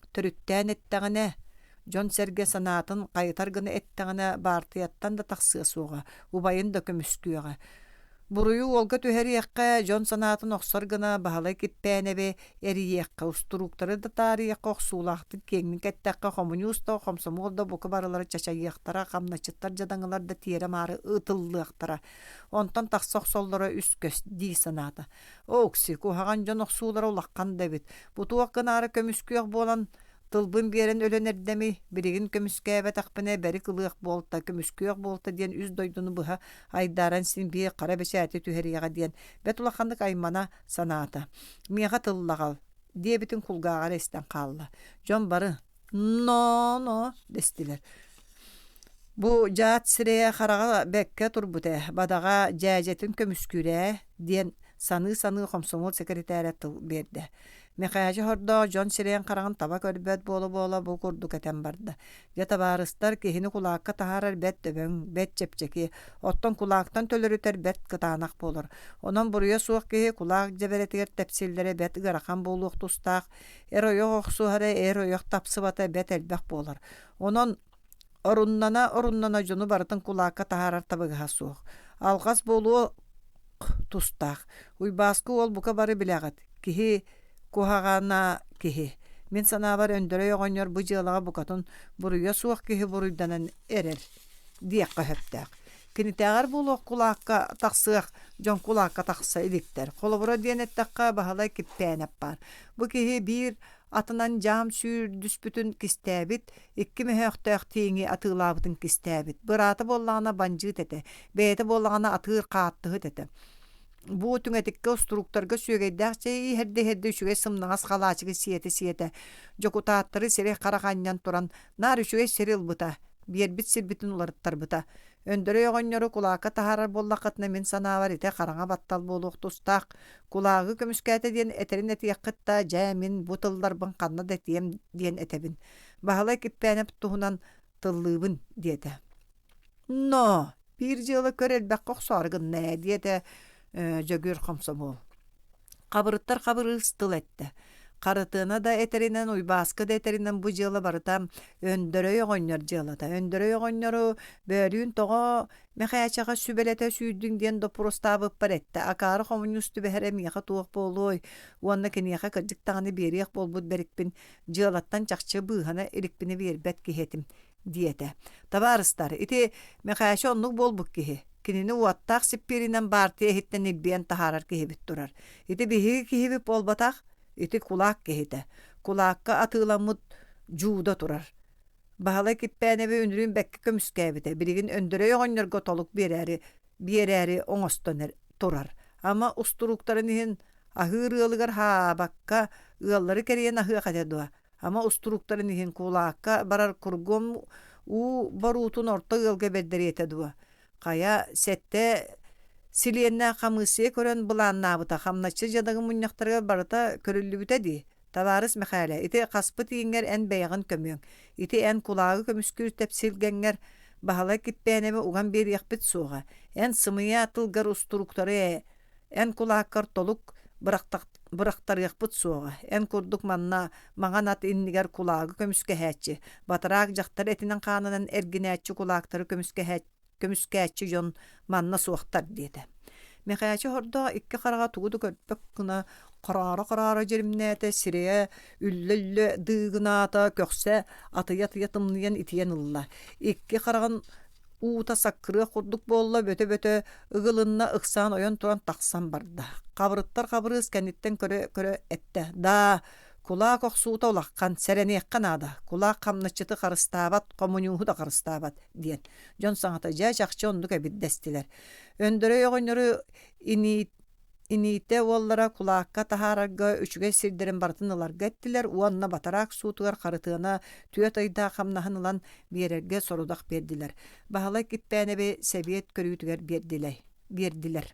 төрүттээн эттэҕинэ, дьон-сэргэ санаатын хайытар гына эттэҕинэ баартыйаттан да тахсыа суоҕа, убайын да көмүскүөҕэ. Буруйу уолга түһэриэххэ, дьон санаатын охсор гына Баһылай Киппээнэби эрийиэххэ, устурууктары да таарыйыахха, охсуулаахтык киэҥник эттэххэ, хомуньуус да, хомсомуол да бука барылара чачайыахтара, хамначчыттар дьадаҥылар да тиэрэ-маары ытыллыахтара. Онтон тахса охсоллоро үс көс дии санаата. Окси, куһаҕан дьон охсуулара улахан да эбит. Бу туох гынаары көмүскүөх буолан Тылбын биэрэн өлөн эрдэмий, билигин көмүскээбэтэхпинэ бэрик ылыах буолта, көмүскүөх буолта диэн үс дойдуну быһа айдааран син биир хара бэчээти түһэриэҕэ диэн бэрт улаханнык аймана санаата. Миэхэ тыллаҕал, диэбитин кулгааҕар истэн хаалла. Дьон бары. Но-но дэстилэр. Бу дьаат сирэйэ хараҕа бэккэ турбут ээ, бадаҕа дьээдьэтин көмүскүүр ээ диэн саныы-саныы хомсомуол сэкирэтээрэ тыл биэрдэ. Мэхээчэ хордоох дьон сирэйин хараҕын таба көрбөт буола-буола бу курдук этэн барда. Дьэ табаарыстар, киһини кулаакка таһаарар бэрт дөбөҥ, бэрт чэпчэки, оттон кулаактан төлөрүтэр бэрт кытаанах буолар. Онон буруйа суох киһи кулаак дьэбэрэтигэр тэпсиллэрэ бэрт ыарахан буолуох тустаах, эр-ойох охсуһара, эр-ойох тапсыбата бэрт элбэх буолар. Онон оруннана-оруннана дьону барытын кулаакка таһаарар табыгаһа суох. Алҕас буолуо тустаах. Уйбааскы уол бука бары билэҕит, киһи куһаҕана киһи. Мин санаабар Өндөрөй оҕонньор бу дьыалаҕа букатын буруйа суох киһи буруйданан эрэр диэххэ сөптөөх. Кинитээҕэр буолуох кулаакка тахсыах дьон кулаакка тахса иликтэр. Холобура диэн эттэххэ, Баһылай Киппээнэп баар. Бу киһи биир атынан дьаам сүүрдүспүтүн кистээбит, икки мөһөөхтөөх тииҥи атыылаабытын кистээбит. Быраата буоллаҕына бандьыыт этэ, бэйэтэ буоллаҕына атыыр хааттыһыт этэ. Бу түҥэтиккэ устурууктарга сүөгэйдээх чэйи иһэрдэ-иһэрдэ үчүгэй сымнаҕас халаачыгы сиэтэ-сиэтэ, дьокутааттары сирэй-харах анньан туран, наар үчүгэй сири ылбыта, биэрбит сирбитин уларыттарбыта. Өндөрөй оҕонньору кулаакка таһаарар буоллаххытына, мин санаабар ити хараҥа баттал буолуох тустаах. Кулаагы көмүскээтэ диэн этэрин этиэххит да, дьэ, мин бу тылларбын ханна да этиэм диэн этэбин. Баһылай Киппээнэп туһунан тыллыыбын диэтэ. Но, биир дьыала көр элбэххэ охсоору гынна ээ, диэтэ Дьөгүөр хомсомуол. Хабырыттар хабырыыс тыл эттэ. Харытыана да этэринэн, Уйбааскы да этэринэн бу дьыала барыта Өндөрөй оҕонньор дьыалата. Өндөрөй оҕонньору бөөлүүн тоҕо Мэхээчэҕэ сүбэлэтэ сүүрдүҥ диэн доппуруостаабыппар эттэ. Акаары хомуньуус түбэһэрэ миэхэ туох буолуой уонна киниэхэ кырдьык даҕаны биэриэх буолбут бэрикпин дьыалаттан чахчы быыһана иликпинэ биэрбэт киһи этим диэтэ. Табаарыстар, ити Мэхээчэ оннук буолбут киһи. Кинини уоттаах сиппииринэн баартыйа иһиттэн илбийэн таһаарар киһибит турар. Ити биһиги киһибит буолбатах, ити кулаак киһитэ. Кулаакка атыыламмыт дьууда турар. Баһылай Киппээнэби үнүрүүн бэккэ көмүскээбитэ. Билигин Өндөрөй оҕонньорго толук биэрээри, биэрээри оҥостон турар. Ама устурууктарын иһин аһыыр ыалыгар хаабакка ыаллары кэрийэн аһыах этэ дуо? Ама устурууктарын иһин кулаакка барар кургум уу боруутун орто ыалга бэрдэриэтэ дуо? Хайа, сэттэ силиэннээх хамыыссыйа көрөн былааннаабыта хамначчы дьадаҥы мунньахтарыгар барыта көрүллүбүтэ дии. Табаарыс Мэхээлэ, ити хаспыт ииҥҥэр эн бэйэҕин көмүөҥ. Ити эн кулаагы көмүскүүр тэпсилгэҥҥэр Баһылай Киппээнэби уган биэриэхпит суоҕа. Эн сымыйа тылгар устурууктары ээ Эн кулааккар толук бырахтарыахпыт суоҕа, эн курдук манна маҥан ат иннигэр кулаагы көмүскэһээччи, батараак дьахтар этинэн-хаанынан эргинээччи кулаактары көмүскээччи дьон манна суохтар диэтэ. Мэхээчэ хордоох икки хараҕа тугу да көрбөт гына хороро-хороро дьиримнээтэ, сирэйэ үллэ-үллэ дыыгынаата, көхсө атыйа-атыйа тымныйан итийэн ылла. Икки хараҕын уута саккырыах курдук буолла, бөтө-бөтө ыгылынна, ыксаан ойон туран тахсан барда. Хабырыттар хабырыыс кэнниттэн көрө-көрө эттэ: «Даа, кулаак охсуута улахан, сэрэниэххэ наада. Кулаак хамначчыты харыстаабат, хомуньууһу да харыстаабат» диэн. Дьон саҥата дьэ чахчы оннук эбит дэстилэр. Өндөрөй оҕонньору инии Иниитэ уоллара кулаакка таһаарарга үчүгэй сирдэрин барытын ыларга эттилэр уонна батараак суутугар Харытыана түөрт ыйдаах хамнаһын ылан биэрэргэ сорудах биэрдилэр. Баһылай Киппээнэби сэбиэт көрүүтүгэр биэрдилэр.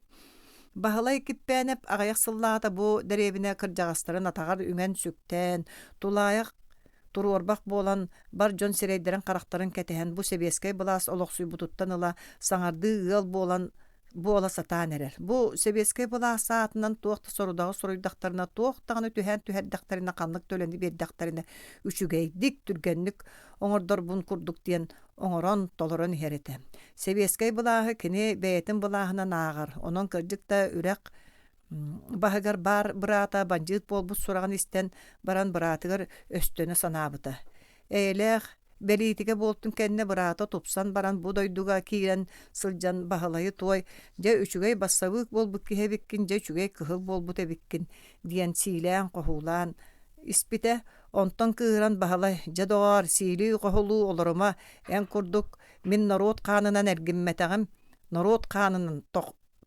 Баһылай Киппээнэп аҕыйах сыллааҕыта бу дэриэбинэ кырдьаҕастарын атаҕар үҥэн-сүктэн, тулаайах туруорбах буолан, бар дьон сирэйдэрин-харахтарын кэтэһэн бу сэбиэскэй былаас олохсуйбутуттан ыла саҥардыы ыал буолан буола сатаан эрэр. Бу сэбиэскэй былаас аатынан туох да сорудаҕы суруйдахтарына, туох даҕаны түһээн түһэрдэхтэринэ, ханнык да үлэни биэрдэхтэринэ үчүгэйдик, түргэнник оҥордорбун курдук диэн оҥорон, толорон иһэр этэ. Сэбиэскэй былааһы кини бэйэтин былааһынан ааҕар. Онон кырдьык да үрэх баһыгар баар быраата бандьыыт буолбут сураҕын истэн баран быраатыгар өстөнө санаабыта. Эйэлээх бэлиитикэ буолтун кэннэ быраата тупсан баран бу дойдуга киирэн сылдьан Баһылайы туой «Дьэ үчүгэй бассабыык буолбут киһи эбиккин, дьэ үчүгэй кыһыл буолбут эбиккин» диэн сиилээн-хоһуулаан испитэ. Онтон кыыһыран Баһылай «Дьэ доҕоор, сиилии-хоһулуу олорума, эн курдук мин норуот хаанынан эргиммэтэҕим, норуот хаанынан.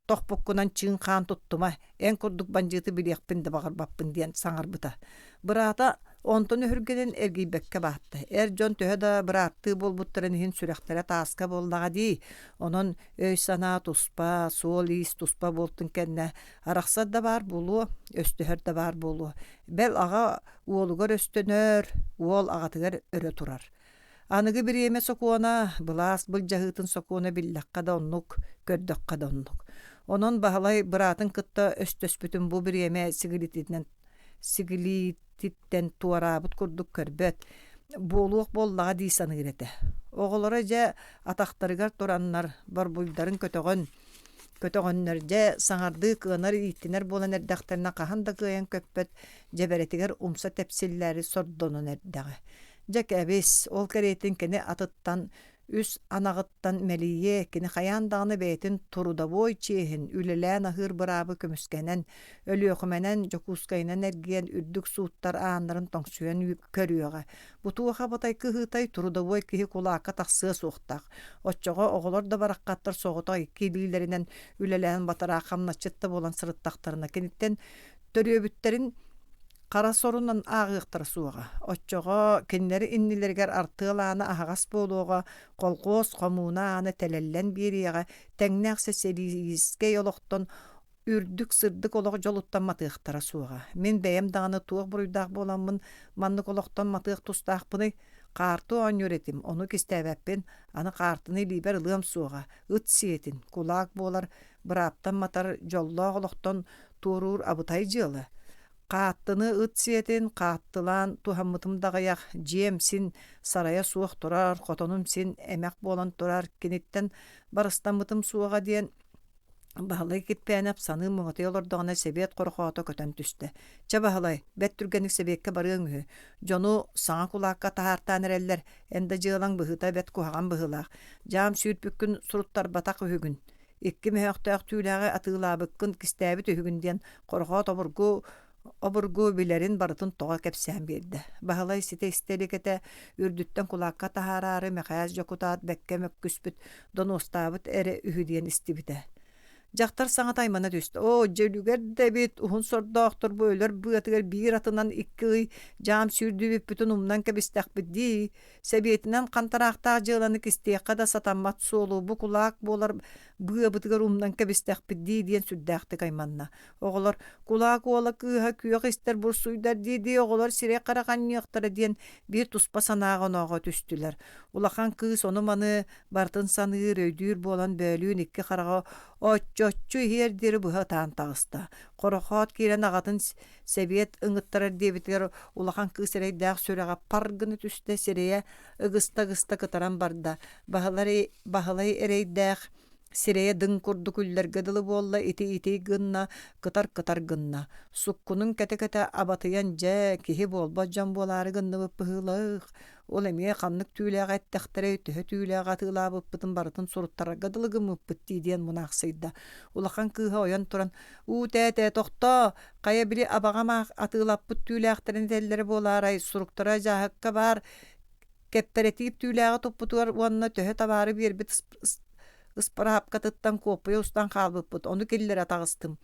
Тохпуккунан чыын-хаан туттума, эн курдук бандьыыты билиэхпин да баҕарбаппын диэн саҥарбыта. Быраата онтон өһүргэнэн эргийбэккэ баатта. Эр дьон төһө да бырааттыы буолбуттарын иһин сүрэхтэрэ тааска буоллаҕа дии. Онон өй-санаа туспа, суол-иис туспа буолтун кэннэ арахсар да баар буолуо, өстөһөр да баар буолуо. Бэл аҕа уолугар өстөнөр, уол аҕатыгар өрө турар. Аныгы бириэмэ сокуона, былаас былдьаһыытын сокуона биллэххэ да оннук, көрдөххө да оннук. Онон Баһылай быраатын кытта өстөспүтүн бу бириэмэ сигилитинэн сигилититтэн туораабыт курдук көрбөт, буолуох буоллаҕа дии саныыр этэ. Оҕолоро дьэ атахтарыгар тураннар, борбуйдарын көтөҕөн, көтөҕөннөр дьэ саҥардыы кыанар ииттинэр буолан эрдэхтэринэ хаһан да кыайан көппөт дьэбэрэтигэр умса тэпсиллээри сордонон эрдэҕэ. Дьэ кэбис, ол кэриэтин кини атыттан үс анаҕыттан мэлийиэ, кини хайаан даҕаны бэйэтин трудовой чиэһин, үлэлээн аһыыр быраабы көмүскэнэн, Өлүөхүмэнэн, Дьокуускайынан эргийэн үрдүк сууттар ааннарын тоҥсуйан көрүөҕэ. Бу туох абатай кыһыытай трудовой киһи кулаакка тахсыа суохтаах. Оччоҕо оҕолор да бараххаттар соҕотох икки илиилэринэн үлэлээн батараах хамначчыт да буолан сырыттахтарына киниттэн төрүөбүттэрин хара сорунан ааҕыахтара суоҕа. Оччоҕо кинилэр иннилэригэр артыал аана аһаҕас буолуоҕа, колхуос хомууна аана тэлэллэн биэриэҕэ, тэҥнээх сэссэлиискэй олохтон үрдүк сырдык олох дьолуттан матыахтара суоҕа. Мин бэйэм даҕаны туох буруйдаах буоламмын маннык олохтон матыах тустаахпыный? Хаарты оонньуур этим, ону кистээбэппин, аны хаартыны илиибэр ылыам суоҕа. Ыт сиэтин, кулаак буолар, бырааптан матар, дьоллоох олохтон туоруур абытай дьыала. Хааттыны ыт сиэтин, хааттылаан туһаммытым да аҕыйах, дьиэм син сарайа суох турар, хотонум син эмэх буолан турар, киниттэн барыстаммытым суоҕа диэн Баһылай Киппээнэп саныы муҥатыйа олордоҕуна сэбиэт хорохоото көтөн түстэ. «Чэ, Баһылай, бэрт түргэнник сэбиэккэ барыаҥ үһү. Дьону саҥа кулаакка таһаартаан эрэллэр, эн да дьыалаҥ быһыыта бэрт куһаҕан быһыылаах. Дьаам сүүрпүккүн суруттарбатах үһүгүн. Икки мөһөөхтөөх түүлээҕи атыылаабыккын кистээбит үһүгүн» диэн хорохоот обургу обургу билэрин барытын тоҕо кэпсээн биэрдэ. Баһылай ситэ истэ илик этэ, үрдүттэн кулаакка таһаараары Мэхээс дьокутаат бэккэ мөккүспүт, донуостаабыт эрэ үһү диэн истибитэ. Дьахтар саҥата аймана түстэ. Оо, дьэ үлүгэр да эбит, уһун сордоохтор бу өлөр быатыгар биир атынан икки ый дьаам сүүрдүүбүппүтүн умнан кэбистэхпит дии. Сэбиэтинэн хантараахтаах дьыаланы кистиэххэ да сатаммат суолу бу кулаак буолар быабытыгар умнан кэбистэхпит дии диэн сүрдээхтик айманна. Оҕолор кулаак уола кыыһа күөх истэр бурсуйдар дии-дии оҕолор сирэй-харах анньыахтара диэн биир туспа санааҕа-онооҕо түстүлэр. Улахан кыыс ону-маны барытын саныыр, өйдүүр буолан бөөлүүн икки хараҕа оччоччу иһиэр диэри быһа ытаан таҕыста. Хорохоот киирэн аҕатын сэбиэт ыҥыттарар диэбитигэр улахан кыыс эрэйдээх сүрэҕэ пар гына түстэ, сирэйэ ыгыста-ыгыста кытаран барда. Баһылай, Баһылай эрэйдээх Сирэйэ дыҥ курдук үллэргэ дылы буолла, ити-ити гынна, кытар-кытар гынна. Суккунун кэтэ-кэтэ абатыйан дьэ, киһи буолбат дьон буолаары гынныбыт быһыылаах. Ол эмиэ ханнык түүлээҕи эттэхтэрэй, төһө түүлээҕи атыылаабыппытын барытын суруттарарга дылы гыммыппыт дии диэн мунаахсыйда. Улахан кыыһа ойон туран, «Уу тээтэ, тохтоо, хайа били абаҕам аах атыылаппыт түүлээхтэрин этэллэрэ буолаарай, суруктара дьааһыкка баар, Кэппэрэтиип түүлээҕи туппутугар уонна төһө табаары биэрбит ыспыраапкатыттан куоппуйа устан хаалбыппыт, ону киллэрэ таҕыстым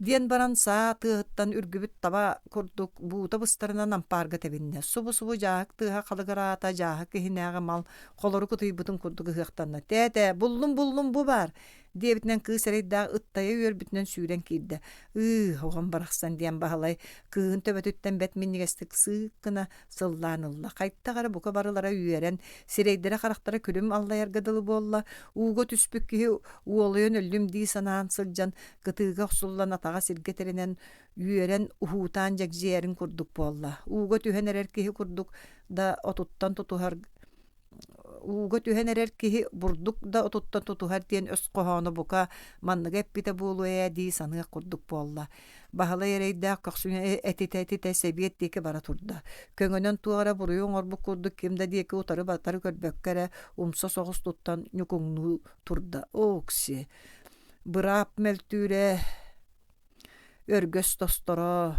диэн баран саа тыаһыттан үргүбүт таба курдук буута быстарынан ампаарга тэбиннэ. Субу-субу дьааһык тыаһа халыгыраата, дьааһык иһинээҕи мал холорук ытыйбытын курдук ыһыахтанна. «Тээтэ, буллум-буллум бу баар!» диэбитинэн кыыс эрэйдээх ыттайа үөрбүтүнэн сүүрэн киирдэ. «Ыы, оҕом барахсан» диэн Баһылай кыыһын төбөтүттэн бэрт минньигэстик сыык гына сыллаан ылла. Хайдах эрэ бука барылара үөрэн, сирэйдэрэ-харахтара күлүм аллайарга дылы буолла. Ууга түспүт киһи уолуйан өллүм дии санаан сылдьан, кытыыга охсуллан атаҕа сиргэ тирэнэн, үөрэн, уһуутаан дьэгдьийэрин курдук буолла. Ууга түһэн эрэр киһи курдук да отуттан тутуһар ууга түһэн эрэр киһи бурдук да отуттан тутуһар диэн өс хоһооно бука манныгы эппитэ буолуо ээ дии саныах курдук буолла. Баһылай эрэйдээх көхсүнэ этитэ-этитэ сэбиэт диэки бара турда. Көҥөнөн туох эрэ буруйу оҥорбут курдук ким да диэки утары-батары көрбөккө эрэ умса соҕус туттан ньукуҥнуу турда. Оокси, быраап мөлтүүрэ, өргөс тосторо.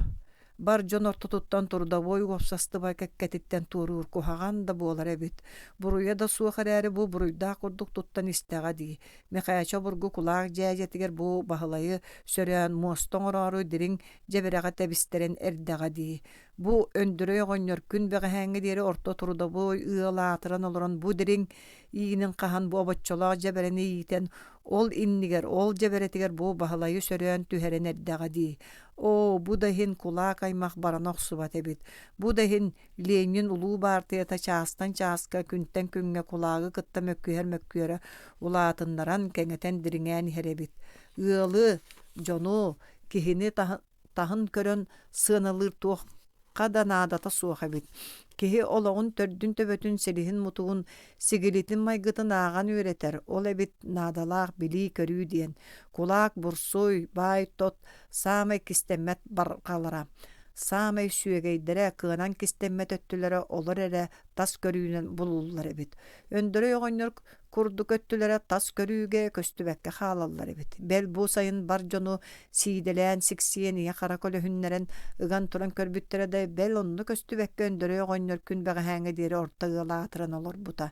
Бар дьон ортотуттан трудовой уопсастыба кэккэтиттэн туоруур куһаҕан да буолар эбит. Буруйа да суох эрээри бу буруйдаах курдук туттан истэҕэ дии. Мэхээчэ обургу кулаак дьээдьэтигэр бу Баһылайы сөрөөн муоста оҥороору дириҥ дьэбэрэҕэ тэбистэрэн эрдэҕэ дии. Бу Өндөрөй оҕонньор күн бэҕэһээҥҥэ диэри орто трудовой ыал аатыран олорон бу дириҥ иинин хаһан бу обоччолоох дьэбэрэни иитэн ол иннигэр ол дьэбэрэтигэр бу Баһылайы сөрөөн түһэрэн эрдэҕэ дии. Оо, бу да иһин кулаак аймах барана охсубат эбит. Бу да иһин Ленин улуу баартыйата чаастан чааска, күнтэн күҥҥэ кулаагы кытта мөккүһэр мөккүөрэ улаатыннаран, кэҥэтэн дириҥээн иһэр эбит. Ыалы, дьону, киһини таһын көрөн сыаналыыр туохха да наадата суох эбит. Киһи олоҕун төрдүн-төбөтүн, силиһин-мутугун, сигилитин-майгытын ааҕан үөрэтэр, ол эбит наадалаах билии-көрүү диэн. Кулаак, бурсуй, баай-тот саамай кистэммэт барҕалара. Саамай сүөгэйдэрэ, кыанан кистэммэт өттүлэрэ олор эрэ тас көрүүнэн булуллар эбит. Өндөрөй оҕонньор курдук өттүлэрэ тас көрүүгэ көстүбэккэ хаалаллар эбит. Бэл бу сайын бар дьону сиидэлээн, сиксиэн ийэ-хара көлөһүннэрэн ыган туран көрбүттэрэ да, бэл онно көстүбэккэ Өндөрөй оҕонньор күн бэҕэһээҥҥэ диэри орто ыал аатыран олорбута.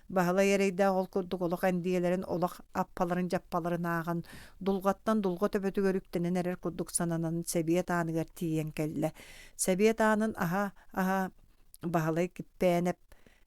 Баһылай эрэйдээх ол курдук олох эндиэлэрин, олох аппаларын-дьаппаларын ааҕан, дулҕаттан дулҕа төбөтүгэр үктэнэн эрэр курдук сананан сэбиэт ааныгар тиийэн кэллэ. Сэбиэт аанын аһа-аһа Баһылай Киппээнэп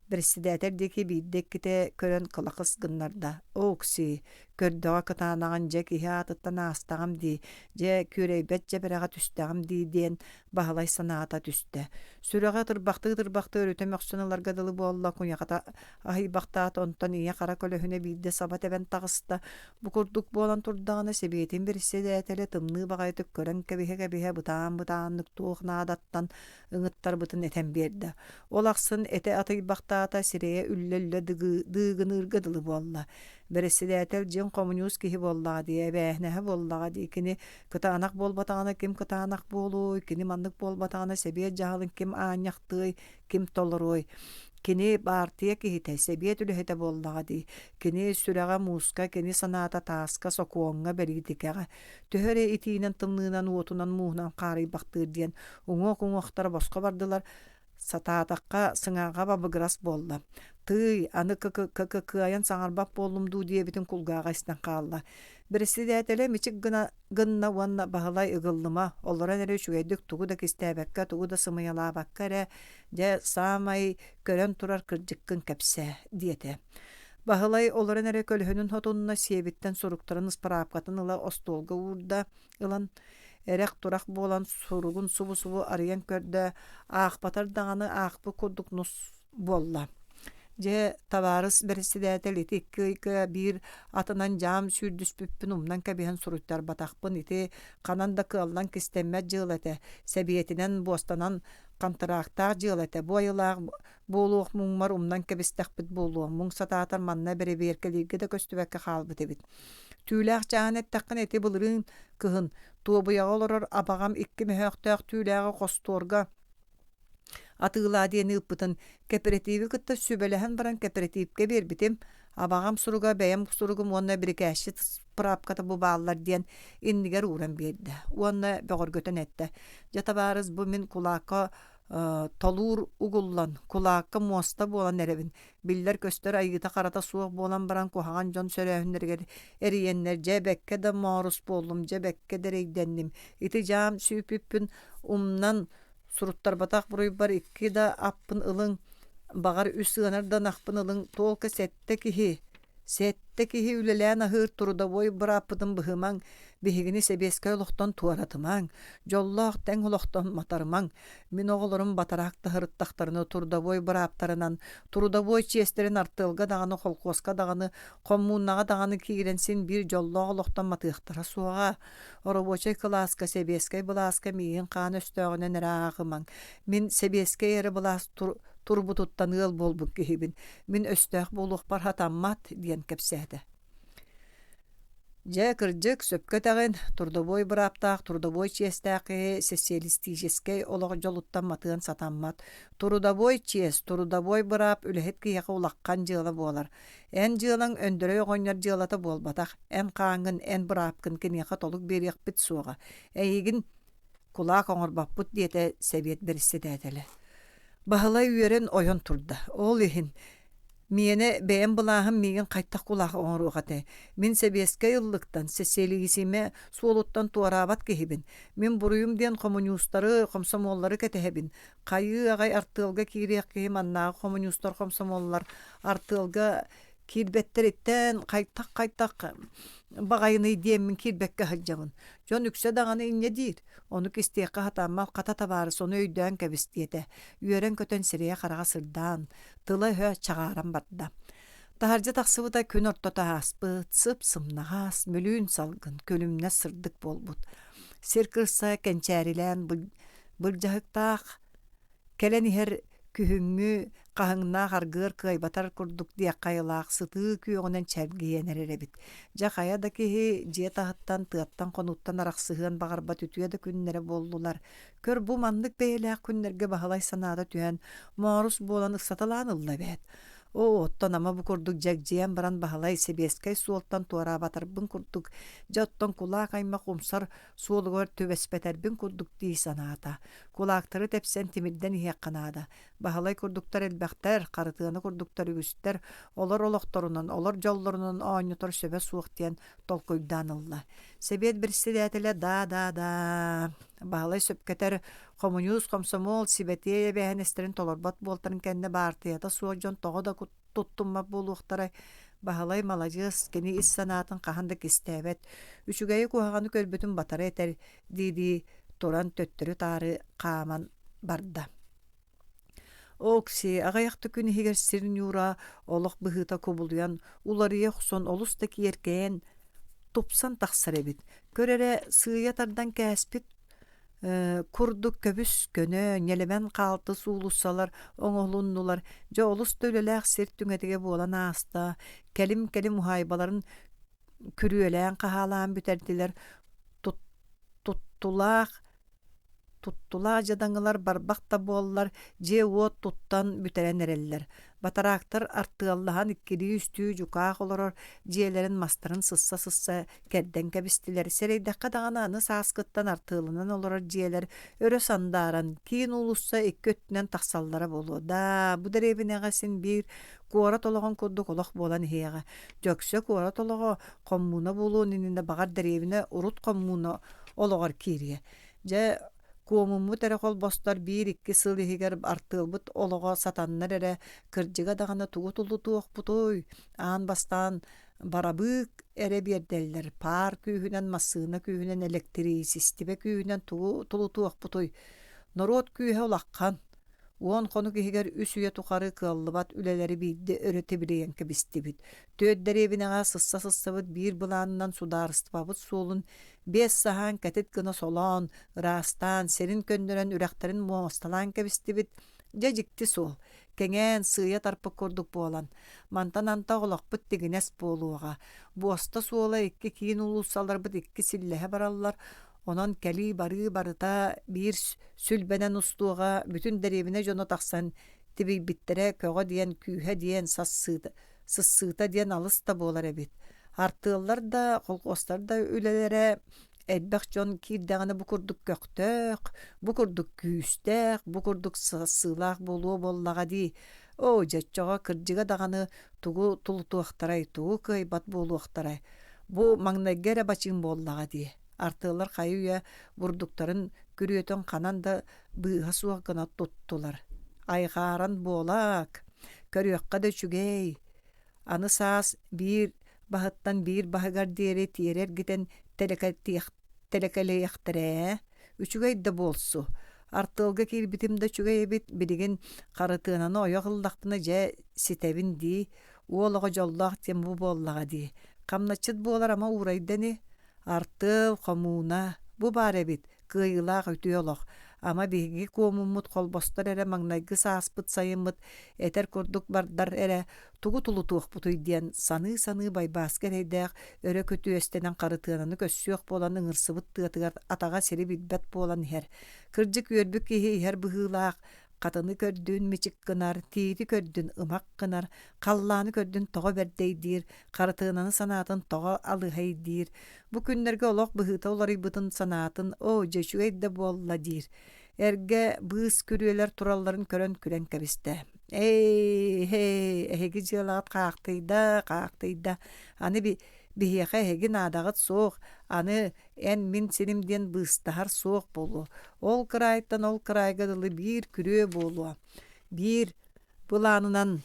Бэрэссэдээтэл диэки биирдэ-иккитэ көрөн кылахыс гыннарда: «Оокси, көрдөҕө кытаанаҕын дьэ киһи аатыттан аастаҕым дии, дьэ күөрэйбэт дьэбэрэҕэ түстэҕим дии» диэн Баһылай санаата түстэ. Сүрэҕэ ытырбахтыы-ытырбахтыы өрүтэ мөхсөн ыларга дылы буолла, куйахата аһыйбахтаата, онтон ийэ-хара көлөһүнэ биирдэ саба тэбэн таҕыста. Бу курдук буолан турдаҕына, сэбиэтин бэрэссэдээтэлэ тымныы баҕайытык көрөн кэбиһэ-кэбиһэ бытаан-бытааннык туох наадаттан ыҥыттарбытын этэн биэрдэ. Ол ахсын этэ атыйбахтаата, сирэйэ үллэ-үллэ дыыгыныырга дылы буолла. Бэрэссэдээтэл дьиҥ хомуньуус киһи буоллаҕа дии, эбээһинэһэ буоллаҕа дии, кини кытаанах буолбатаҕына ким кытаанах буолуой, кини маннык буолбатаҕына сэбиэт дьаһалын ким аанньахтыай, ким толоруой. Кини баартыйа киһитэ, сэбиэт үлэһитэ буоллаҕа дии. Кини сүрэҕэ мууска, кини санаата тааска, сокуоҥҥа, бэлиитикэҕэ. Төһө эрэ итиинэн-тымныынан, уотунан-мууһунан хаарыйбахтыыр диэн уҥуох-уҥуохтара босхо бардылар, сатаатахха сыҥааҕа бабыгырас буолла. Тыый, аны кыайан саҥарбат буоллум дуу диэбитин кулгааҕа истэн хаалла. Бэрэссэдээтэлэ мичик гына гынна уонна Баһылай ыгыллыма, олорон эрэ үчүгэйдик тугу да кистээбэккэ, тугу да сымыйалаабакка эрэ, дьэ, саамай көрөн турар кырдьыккын кэпсээ, диэтэ. Баһылай олорон эрэ көлөһүнүн хотунна сиэбиттэн суруктарын ыспыраапкатын ыла остуолга уурда ылан, эрэх-турах буолан суругун субу-субу арыйан көрдө, аахпатар даҕаны аахпыт курдук нус буолла. Дьэ, табаарыс бэрэссэдээтэл ити икки ыйга биир атынан дьаам сүүрдүспүппүн умнан кэбиһэн суруйтарбатахпын ити ханан да кыаллан кистэммэт дьыала этэ, сэбиэтинэн буостанан хантараактаах дьыала этэ, бу айылаах буолуох муҥмар умнан кэбистэхпит буолуо, муҥ сатаатар манна бэрэбиэркэлииргэ да көстүбэккэ хаалбыт эбит. Түүлээх чааһын эттэххинэ ити былырыын кыһын Туобуйаҕа олорор абаҕам икки мөһөөхтөөх түүлээҕи хостуорга атыылаа диэни ыыппытын кэпэрэтииби кытта сүбэлэһэн баран кэпэрэтиипкэ биэрбитим. Абаҕам суруга бэйэм суругум уонна бирикээсчит ыспыраапката бу бааллар диэн иннигэр ууран биэрдэ уонна бөҕөргөтөн эттэ: «Дьэ табаарыс, бу мин кулаакка толуур угуллан, кулаакка муоста буолан эрэбин. Биллэр-көстөр айыыта-харата суох буолан баран куһаҕан дьон сөрөөһүннэригэр эрийэннэр дьэ бэккэ да моорус буоллум, дьэ бэккэ да эрэйдэнним. Ити дьаам сүүппүппүн умнан суруттарбатах буруйбар икки да аппын ылыҥ, баҕар үс ыанар да ынахпын ылыҥ, туолка сэттэ киһи Сэттэ киһи үлэлээн аһыыр трудовой бырааппытын быһымаҥ, биһигини сэбиэскэй олохтон туоратымаҥ, дьоллоох тэҥ олохтон матарымаҥ. Мин оҕолорум батараак таһырыттахтарына трудовой бырааптарынан, трудовой чиэстэрин артыалга даҕаны, холкуоска даҕаны, хоммууннаҕа даҕаны киирэн син биир дьоллоох олохтон матыахтара суоҕа. Оробуочай кылааска, сэбиэскэй былааска миигин хаан өстөөҕүнэн эрэ ааҕымаҥ. Мин сэбиэскэй эрэ былаас турбутуттан ыал буолбут киһибин. Мин өстөөх буолуохпар сатаммат диэн кэпсээтэ. Дьэ, кырдьык, сөпкө этэҕин, трудовой бырааптаах, трудовой чиэстээх киһи социалистическэй олох дьолуттан матыан сатаммат. Трудовой чиэс, трудовой быраап үлэһит киһиэхэ улахан дьыала буолар. Эн дьыалаҥ Өндөрөй оҕонньор дьыалата буолбатах. Эн хааҥҥын, эн быраапкын киниэхэ толук биэриэхпит суоҕа. Эйигин. Кулаак оҥорбоппут диэтэ сэбиэт бэрэссэдээтэлэ. Баһылай үөрэн ойон турда. Ол иһин миэнэ бэйэм былааһым миигин хайдах кулаак оҥоруох этэй? Мин сэбиэскэй ыллыктан, сэсиэлигисиимэ суолуттан туораабат киһибин. Мин буруйум диэн хомуньуустары, хомсомуоллары кэтэһэбин. Хайыы аҕай артыалга киириэх киһи маннааҕы хомуньуустар хомсомуоллар артыалга киирбэттэриттэн хайтах-хайтах баҕайыный диэммин киирбэккэ сылдьабын. Дьон үксэ даҕаны инньэ диир. Ону кистиэххэ сатааммат хата табаарыс ону өйдөөн кэбис диэтэ. Үөрэн-көтөн сирэйэ-хараҕа сырдаан, тыла-өһө чаҕааран барда. Таһырдьа тахсыбыта күн ортото ааспыт, сып-сымнаҕас, мүлүүн салгын, күлүмнэс сырдык буолбут. Сир кырса кэнчээрилээн былдьаһыктаах Кэлэн иһэр күһүҥҥү хаһыҥнаах аргыар кыайбатар курдук диэххэ айылаах сытыы күөҕүнэн чэлгийэн эрэр эбит. Дьэ хайа да киһи дьиэ таһыттан, тыаттан-хонууттан арахсыһыан баҕарбат үтүө да күннэрэ буоллулар. Көр бу маннык бэйэлээх күннэргэ Баһылай санаата түһэн, Моорус буолан ыксаталаан ылла эбээт. Оо, оттон ама бу курдук дьэгдьийэн баран Баһылай сэбиэскэй суолтан туораабатарбын курдук, дьэ оттон кулаак аймах умсар суолугар түбэспэтэрбин курдук дии санаата. Кулаактары тэпсэн тимирдэн иһиэххэ наада. Баһылай курдуктар элбэхтэр, Харытыана курдуктар үгүстэр, олор олохторунан, олор дьоллорунан оонньотор сөбө суох диэн толкуйдаан ылла. Сэбиэт председателэ да-да-да Баһылай сөпкөтөр хомуньуус хомсомуол сибэтиэй эбээһинэстэрин толорбот буолтарын кэннэ баартыйата суох дьон тоҕо да туттуммат буолуохтарай Баһылай маладьыас, кини ис санаатын хаһан да кистээбэт, үчүгэйи куһаҕаны көрбүтүн батары этэр дии-дии туран төттөрү-таары хааман барда. Окси аҕыйах да күн иһигэр сир ньуура олох быһыыта кубулуйан, уларыйа охсон олус да киэркэйэн, тупсан тахсар эбит. Көр эрэ, сыыйа тардан кээспит курдук көбүс-көнө, ньэлэмэн хаалтыс уулуссалар оҥоһулуннулар, дьэ олус да үлэлээх сир түҥэтигэ буолан ааста, кэлим-кэлим уһаайбаларын күрүөлээн-хаһаалаан бүтэрдилэр, туттулаах туттулаах дьадаҥылар барбах да буоллар дьиэ-уот туттан бүтэрэн эрэллэр. Батараактар артыаллаһан иккилии-үстүү дьукаах олорор дьиэлэрин мастарын сысса-сысса кэрдэн кэбистилэр. Сэрэйдэххэ даҕаны аны сааскыттан артыалынан олорор дьиэлэр өрө сандааран, киин уулусса икки өттүнэн тахсаллара буолуо. Даа, бу дэриэбинэҕэ син биир куорат олоҕун курдук олох буолан иһиэҕэ. Дьөксө куорат олоҕо хоммууна буолуон иннинэ баҕар дэриэбинэ урут хоммууна олоҕор киириэ. Дьэ, куомуммут эрэ холбостор биир-икки сыл иһигэр артыалбыт олоҕо сатаннар эрэ, кырдьыга даҕаны тугу тулутуохпутуй, аан бастаан барабыык эрэ биэрдэллэр, паар күүһүнэн, массыына күүһүнэн, элэктириисистибэ күүһүнэн тугу тулутуохпутуй? Норуот күүһэ улахан. Уон хонук иһигэр үс үйэ тухары кыаллыбат үлэлэри биирдэ өрө тибилийэн кэбистибит. Түөрт дэриэбинэҕэ сысса сыссабыт биир былаанынан судаарыстыбабыт суолун биэс саһаан кэтит гына солоон, ыраастаан, сирин көннөрөн үрэхтэрин муосталаан кэбистибит. Дьэ дьикти суол. Кэҥээн, сыыйа тарпыт курдук буолан, мантан антах олохпут тигинэс буолуоҕа. Буоста суола икки киин уулуссаларбыт икки силлэһэ бараллар, онон кэлии-барыы барыта биир сүлбэнэн устуоҕа, бүтүн дэриэбинэ дьоно тахсан тибийбиттэрэ көҕө диэн, күүһэ диэн, сассыыта, сыссыыта диэн алыс да буолар эбит. Артыаллар да, колхуостар да үлэлэрэ элбэх дьон киирдэҕинэ бу курдук көхтөөх, бу курдук күүстээх, бу курдук сассыылаах буолуо буоллаҕа дии. Оо, дьэ оччоҕо кырдьыга даҕаны тугу тулутуохтарай, тугу кыайбат буолуохтарай. Бу маҥнайгы эрэ бачыым буоллаҕа дии. Артыаллар хайы-үйэ бурдуктарын күрүөтүн ханан да быыһа суох гына туттулар. Айҕааран буолаак, көрүөххэ да үчүгэй. Аны саас биир баһыттан биир баһыгар диэри тиэрэ эргитэн тэлэкэлэйэхтэрэ ээ. Үчүгэй да буолсу. Артыалга киирбитим да үчүгэй эбит, билигин Харытыананы ойох ыллахпына дьэ ситэбин дии, уол оҕо дьоллоох диэн бу буоллаҕа дии. Хамначчыт буолар ама уурайда ини. Артыал, хомууна, бу баар эбит, кыайыылаах үтүө олох. Ама биһиги куомуммут холбостор эрэ маҥнайгы сааспыт сайыммыт этэр курдук бардар эрэ тугу тулутуохпутуй диэн саныы-саныы Байбааска эрэйдээх өрө күтүөстэнэн Харытыананы көссүөх буолан ыҥырсыбыт тыатыгар атаҕа сири билбэт буолан иһэр. Кырдьык үөрбүт киһи иһэр быһыылаах, Хатыны көрдүүн мичик гынар, тиити көрдүн ымах гынар, халлааны көрдүн тоҕо бэрдэй диир, харатыананы санаатын тоҕо алыһай диир. Бу күннэргэ олох быһыыта уларыйбытын санаатын оо, дьэ үчүгэй да буолла диир. Эргэ быыс күрүөлэр туралларын көрөн күлэн кэбистэ. Эй, эй, эһиги дьыалаҕыт хаахтыйда, хаахтыйда. Аны биһиэхэ эһиги наадаҕыт суох, аны эн мин сирим диэн быыстаһар суох буолуо. Ол кыраайтан ол кыраайга дылы биир күрүө буолуо. Биир былаанынан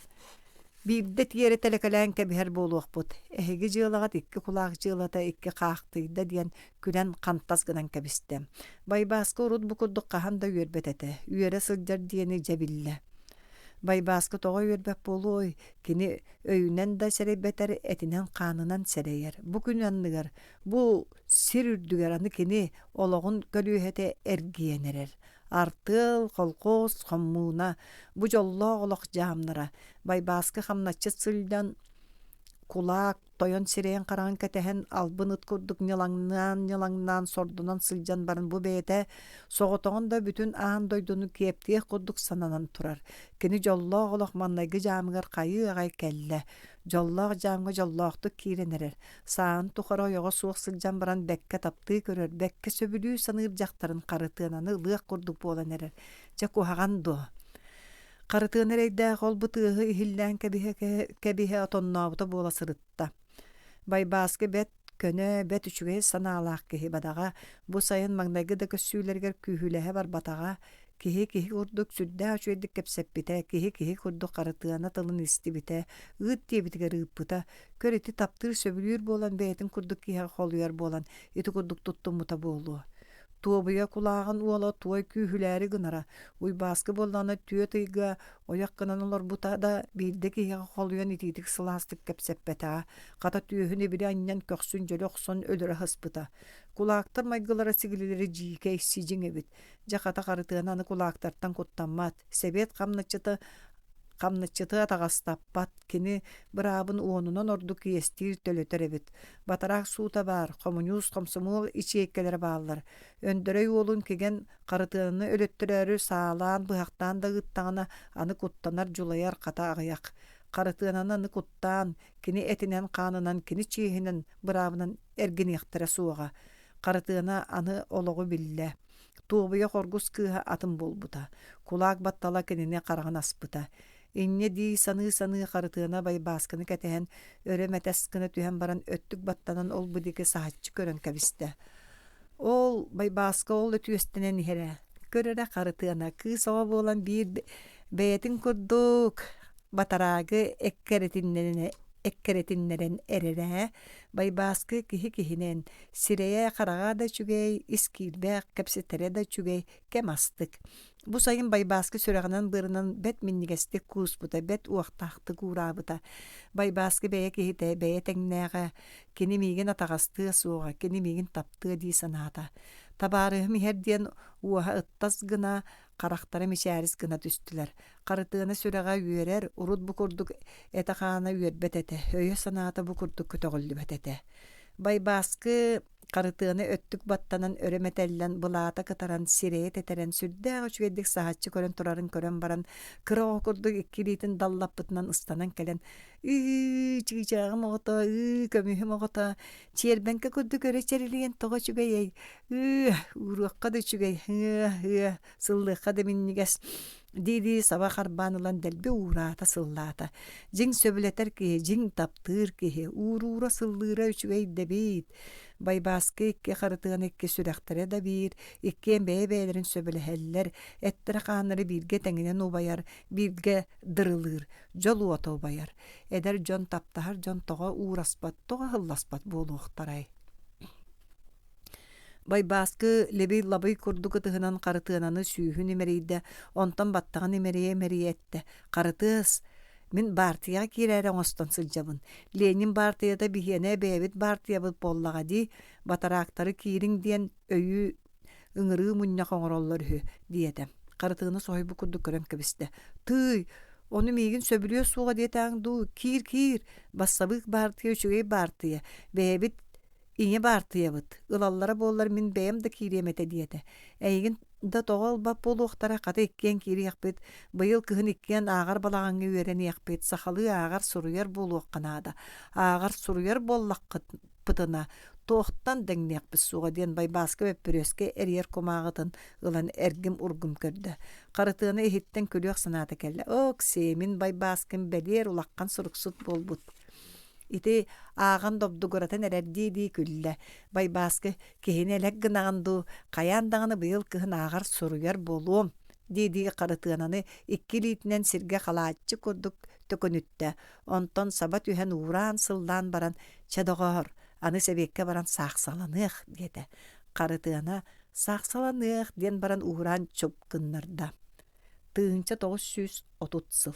биирдэ тиэрэ тэлэкэлээн кэбиһэр буолуохпут. Эһиги дьыалаҕыт икки кулаах дьыалата икки хаахтыйда диэн күлэн хантас гынан кэбистэ. Байбааска урут бу курдук хаһан да үөрбэт этэ. Үөрэ сылдьар диэни дьэ биллэ. Байбааска тоҕо үөрбэт буолуой, кини өйүнэн да сэрэйбэтэр, этинэн-хаанынан сэрэйэр. Бу күн анныгар, бу сир үрдүгэр аны кини олоҕун көлүөһэтэ эргийэн эрэр. Артыал, колхоз, хоммууна, бу дьоллоох олох дьаамнара. Байбааска хамначчыт сылдьан кулаак, тойон сирэйин-хараҕын кэтэһэн албын ыт курдук ньылаҥнаан-ньылаҥнаан сордонон сылдьан баран бу бэйэтэ соҕотоҕун да бүтүн аан дойдуну киэптиэх курдук сананан турар. Кини дьоллоох олох маҥнайгы дьаамыгар хайыы аҕай кэллэ. Дьоллоох дьаамҥа дьоллоохтук киирэн эрэр. Сааһын тухары ойоҕо суох сылдьан баран бэккэ таптыы көрөр, бэккэ сөбүлүү саныыр дьахтарын Харытыананы ылыах курдук буолан эрэр. Дьэ куһаҕан дуо? Харытыана эрэйдээх ол-бу тыаһы иһиллээн кэбиһэ-кэбиһэ отоннообута буола сырытта. Байбааскы бэт көнө, бэт үчүгэй санаалаах киһи бадаҕа бу сайын маҥнайгы да көссүүлэригэр күүһүлэһэ барбатаҕа, киһи киһи курдук сүрдээх үчүгэйдик кэпсэппитэ, киһи киһи курдук Харытыана тылын истибитэ, ыыт диэбитигэр ыыппыта, көр ити таптыыр сөбүлүүр буолан бэйэтин курдук киһиэхэ холуйар буолан ити курдук туттуммута буолуо. Туобуйа кулааҕын уола туой күүһүлээри гынара, Уйбааскы буоллаҕына түөрт ыйга ойох гынан олорбута да, биирдэ киһиэхэ холуйан итиитик сылаастык кэпсэппэтэҕэ, хата түөһүн ибили анньан көхсүн дьөлө охсон өлөрө сыспыта. Кулаактар майгылара сигилилэри дьиикэй, сидьиҥ эбит. Дьэ хата Харытыана аны кулаактартан куттаммат, сэбиэт хамначчыта хамначчыты атаҕастаппат, кини быраабын уонунан ордук иэстиир төлөтөр эбит. Батараак суута баар, хомуньуус, хомсомуол ичиэйкэлэрэ бааллар. Өндөрөй уолун кигэн Харытыананы өлөттөрөөрү саалаан, быһахтаан да ыыттаҕына, аны куттанар, дьулайар хата аҕыйах. Харытыананы аны куттаан, кини этинэн-хаанынан, кини чиэһинэн, быраабынан эргиниэхтэрэ суоҕа. Харытыана аны олоҕу биллэ. Туобуйа хоргус кыыһа атын буолбута. Кулаак баттала кинини хараҕын аспыта. Инньэ дии саныы-саныы Харытыана Байбааскыны кэтэһэн, өрө мэтэс гына түһэн баран өттүк баттанан ол-бу диэки саһаччы көрөн кэбистэ. Ол Байбааска ол өтүөстэнэн иһэрэ. Көр эрэ Харытыана, кыыс оҕо буолан биир бэйэтин курдук батараагы эккирэтиннэрэн эрэрэ. Байбааскы киһи киһинэн, сирэйэ-хараҕа да үчүгэй, ис киирбэх, кэпсэтэрэ да үчүгэй, кэм астык. Бу сайын Байбааскы сүрэҕинэн-быарынан бэрт минньигэстик кууспута, бэрт уохтаахтык уураабыта. Байбааскы бэйэ киһитэ, бэйэ тэҥнээҕэ, кини миигин атаҕастыа суоҕа, кини миигин таптыа дии санаата. Табаарыһым иһэр диэн уоһа ыттас гына, харахтара мичээрис гына түстүлэр. Харытыана сүрэҕэ үөрэр, урут бу курдук этэ-хаана үөрбэт этэ, өйө-санаата бу курдук көтөҕүллүбэт этэ. Байбааскы Харытыана өттүк баттанан өрө мэтэллэн, былаата кытаран, сирэйэ тэтэрэн, сүрдээх үчүгэйдик саһаччы көрөн турарын көрөн баран, кыра оҕо курдук икки илиитин даллаппытынан ыстанан кэлэн «Ыы, чыычааҕым оҕото, ыы, көмүһүм оҕото, чиэрбэҥкэ курдук өрө чэрилийэн тоҕо үчүгэйэй, ыы, ууруохха да үчүгэй, ыы, ыы, сыллыахха да минньигэс» дии-дии саба харбаан ылан дэлби уураата сыллаата. Дьиҥ сөбүлэтэр киһи, дьиҥ таптыыр киһи, ууруура сыллыыра үчүгэй да эбит. Байбааскы икки харытыан икки сүрэхтэрэ да биир, иккиэн бэйэ-бэйэлэрин сөбүлэһэллэр, эттэрэ-хааннара бииргэ тэҥинэн убайар, бииргэ дырылыыр, дьол уота убайар. Эдэр дьон таптаһар дьон тоҕо уураспат, тоҕо ыһылласпат буолуохтарай? Байбааскы лэбий-лабый курдук ытыһынан Харытыананы сүүһүн имэрийдэ, онтон баттаҕын имэрийэ-имэрийэ эттэ: «Харытыас, мин баартыйаҕа киирээри оҥостон сылдьабын. Ленин баартыйата биһиэнэ бэйэбит баартыйабыт буоллаҕа дии, батараактары киириҥ диэн өйүү ыҥырыы мунньах оҥороллор үһү» диэтэ. Харытыана соһуйбут курдук көрөн кэбистэ: «Тыый, ону миигин сөбүлүө суоҕа диэтэҕиҥ дуу, киир-киир, бассабыык баартыйа үчүгэй баартыйа, бэйэбит Ийэ баартыйабыт, ылаллара буоллар мин бэйэм да киириэм этэ диэтэ. Эйигин Да тоҕо ылбат буолуохтара, хата иккиэн киириэхпит, быйыл кыһын иккиэн ааҕар балаҕаҥҥа үөрэниэхпит, сахалыы ааҕар-суруйар буолуохха наада. Ааҕар-суруйар буоллахпытына, туохтан дэҥниэхпит суоҕа диэн Байбааска бөппүрүөскэ эрийэр кумааҕытын ылан эргим-ургум көрдө. Харытыана иһиттэн күлүөх санаата кэллэ: «Ок-сиэ, мин Байбааскым бэлиэр улахан суруксут буолбут» Ити ааҕан добдугуратан эрэрдии-дии күллэ. Байбааскы киһини элэк гынаҕын дуу, хайаан даҕаны быйыл кыһын ааҕар суруйар буолуом дии-дии Харытыананы икки илиитинэн сиргэ халааччы курдук төкүнүттэ. Онтон саба түһэн уураан-сыллаан баран, «Чэ, доҕоор, аны сэбиэккэ баран саахсаланыах» диэтэ. Харытыана «Саахсаланыах» диэн баран уураан чуп гыннарда. 1930 сыл.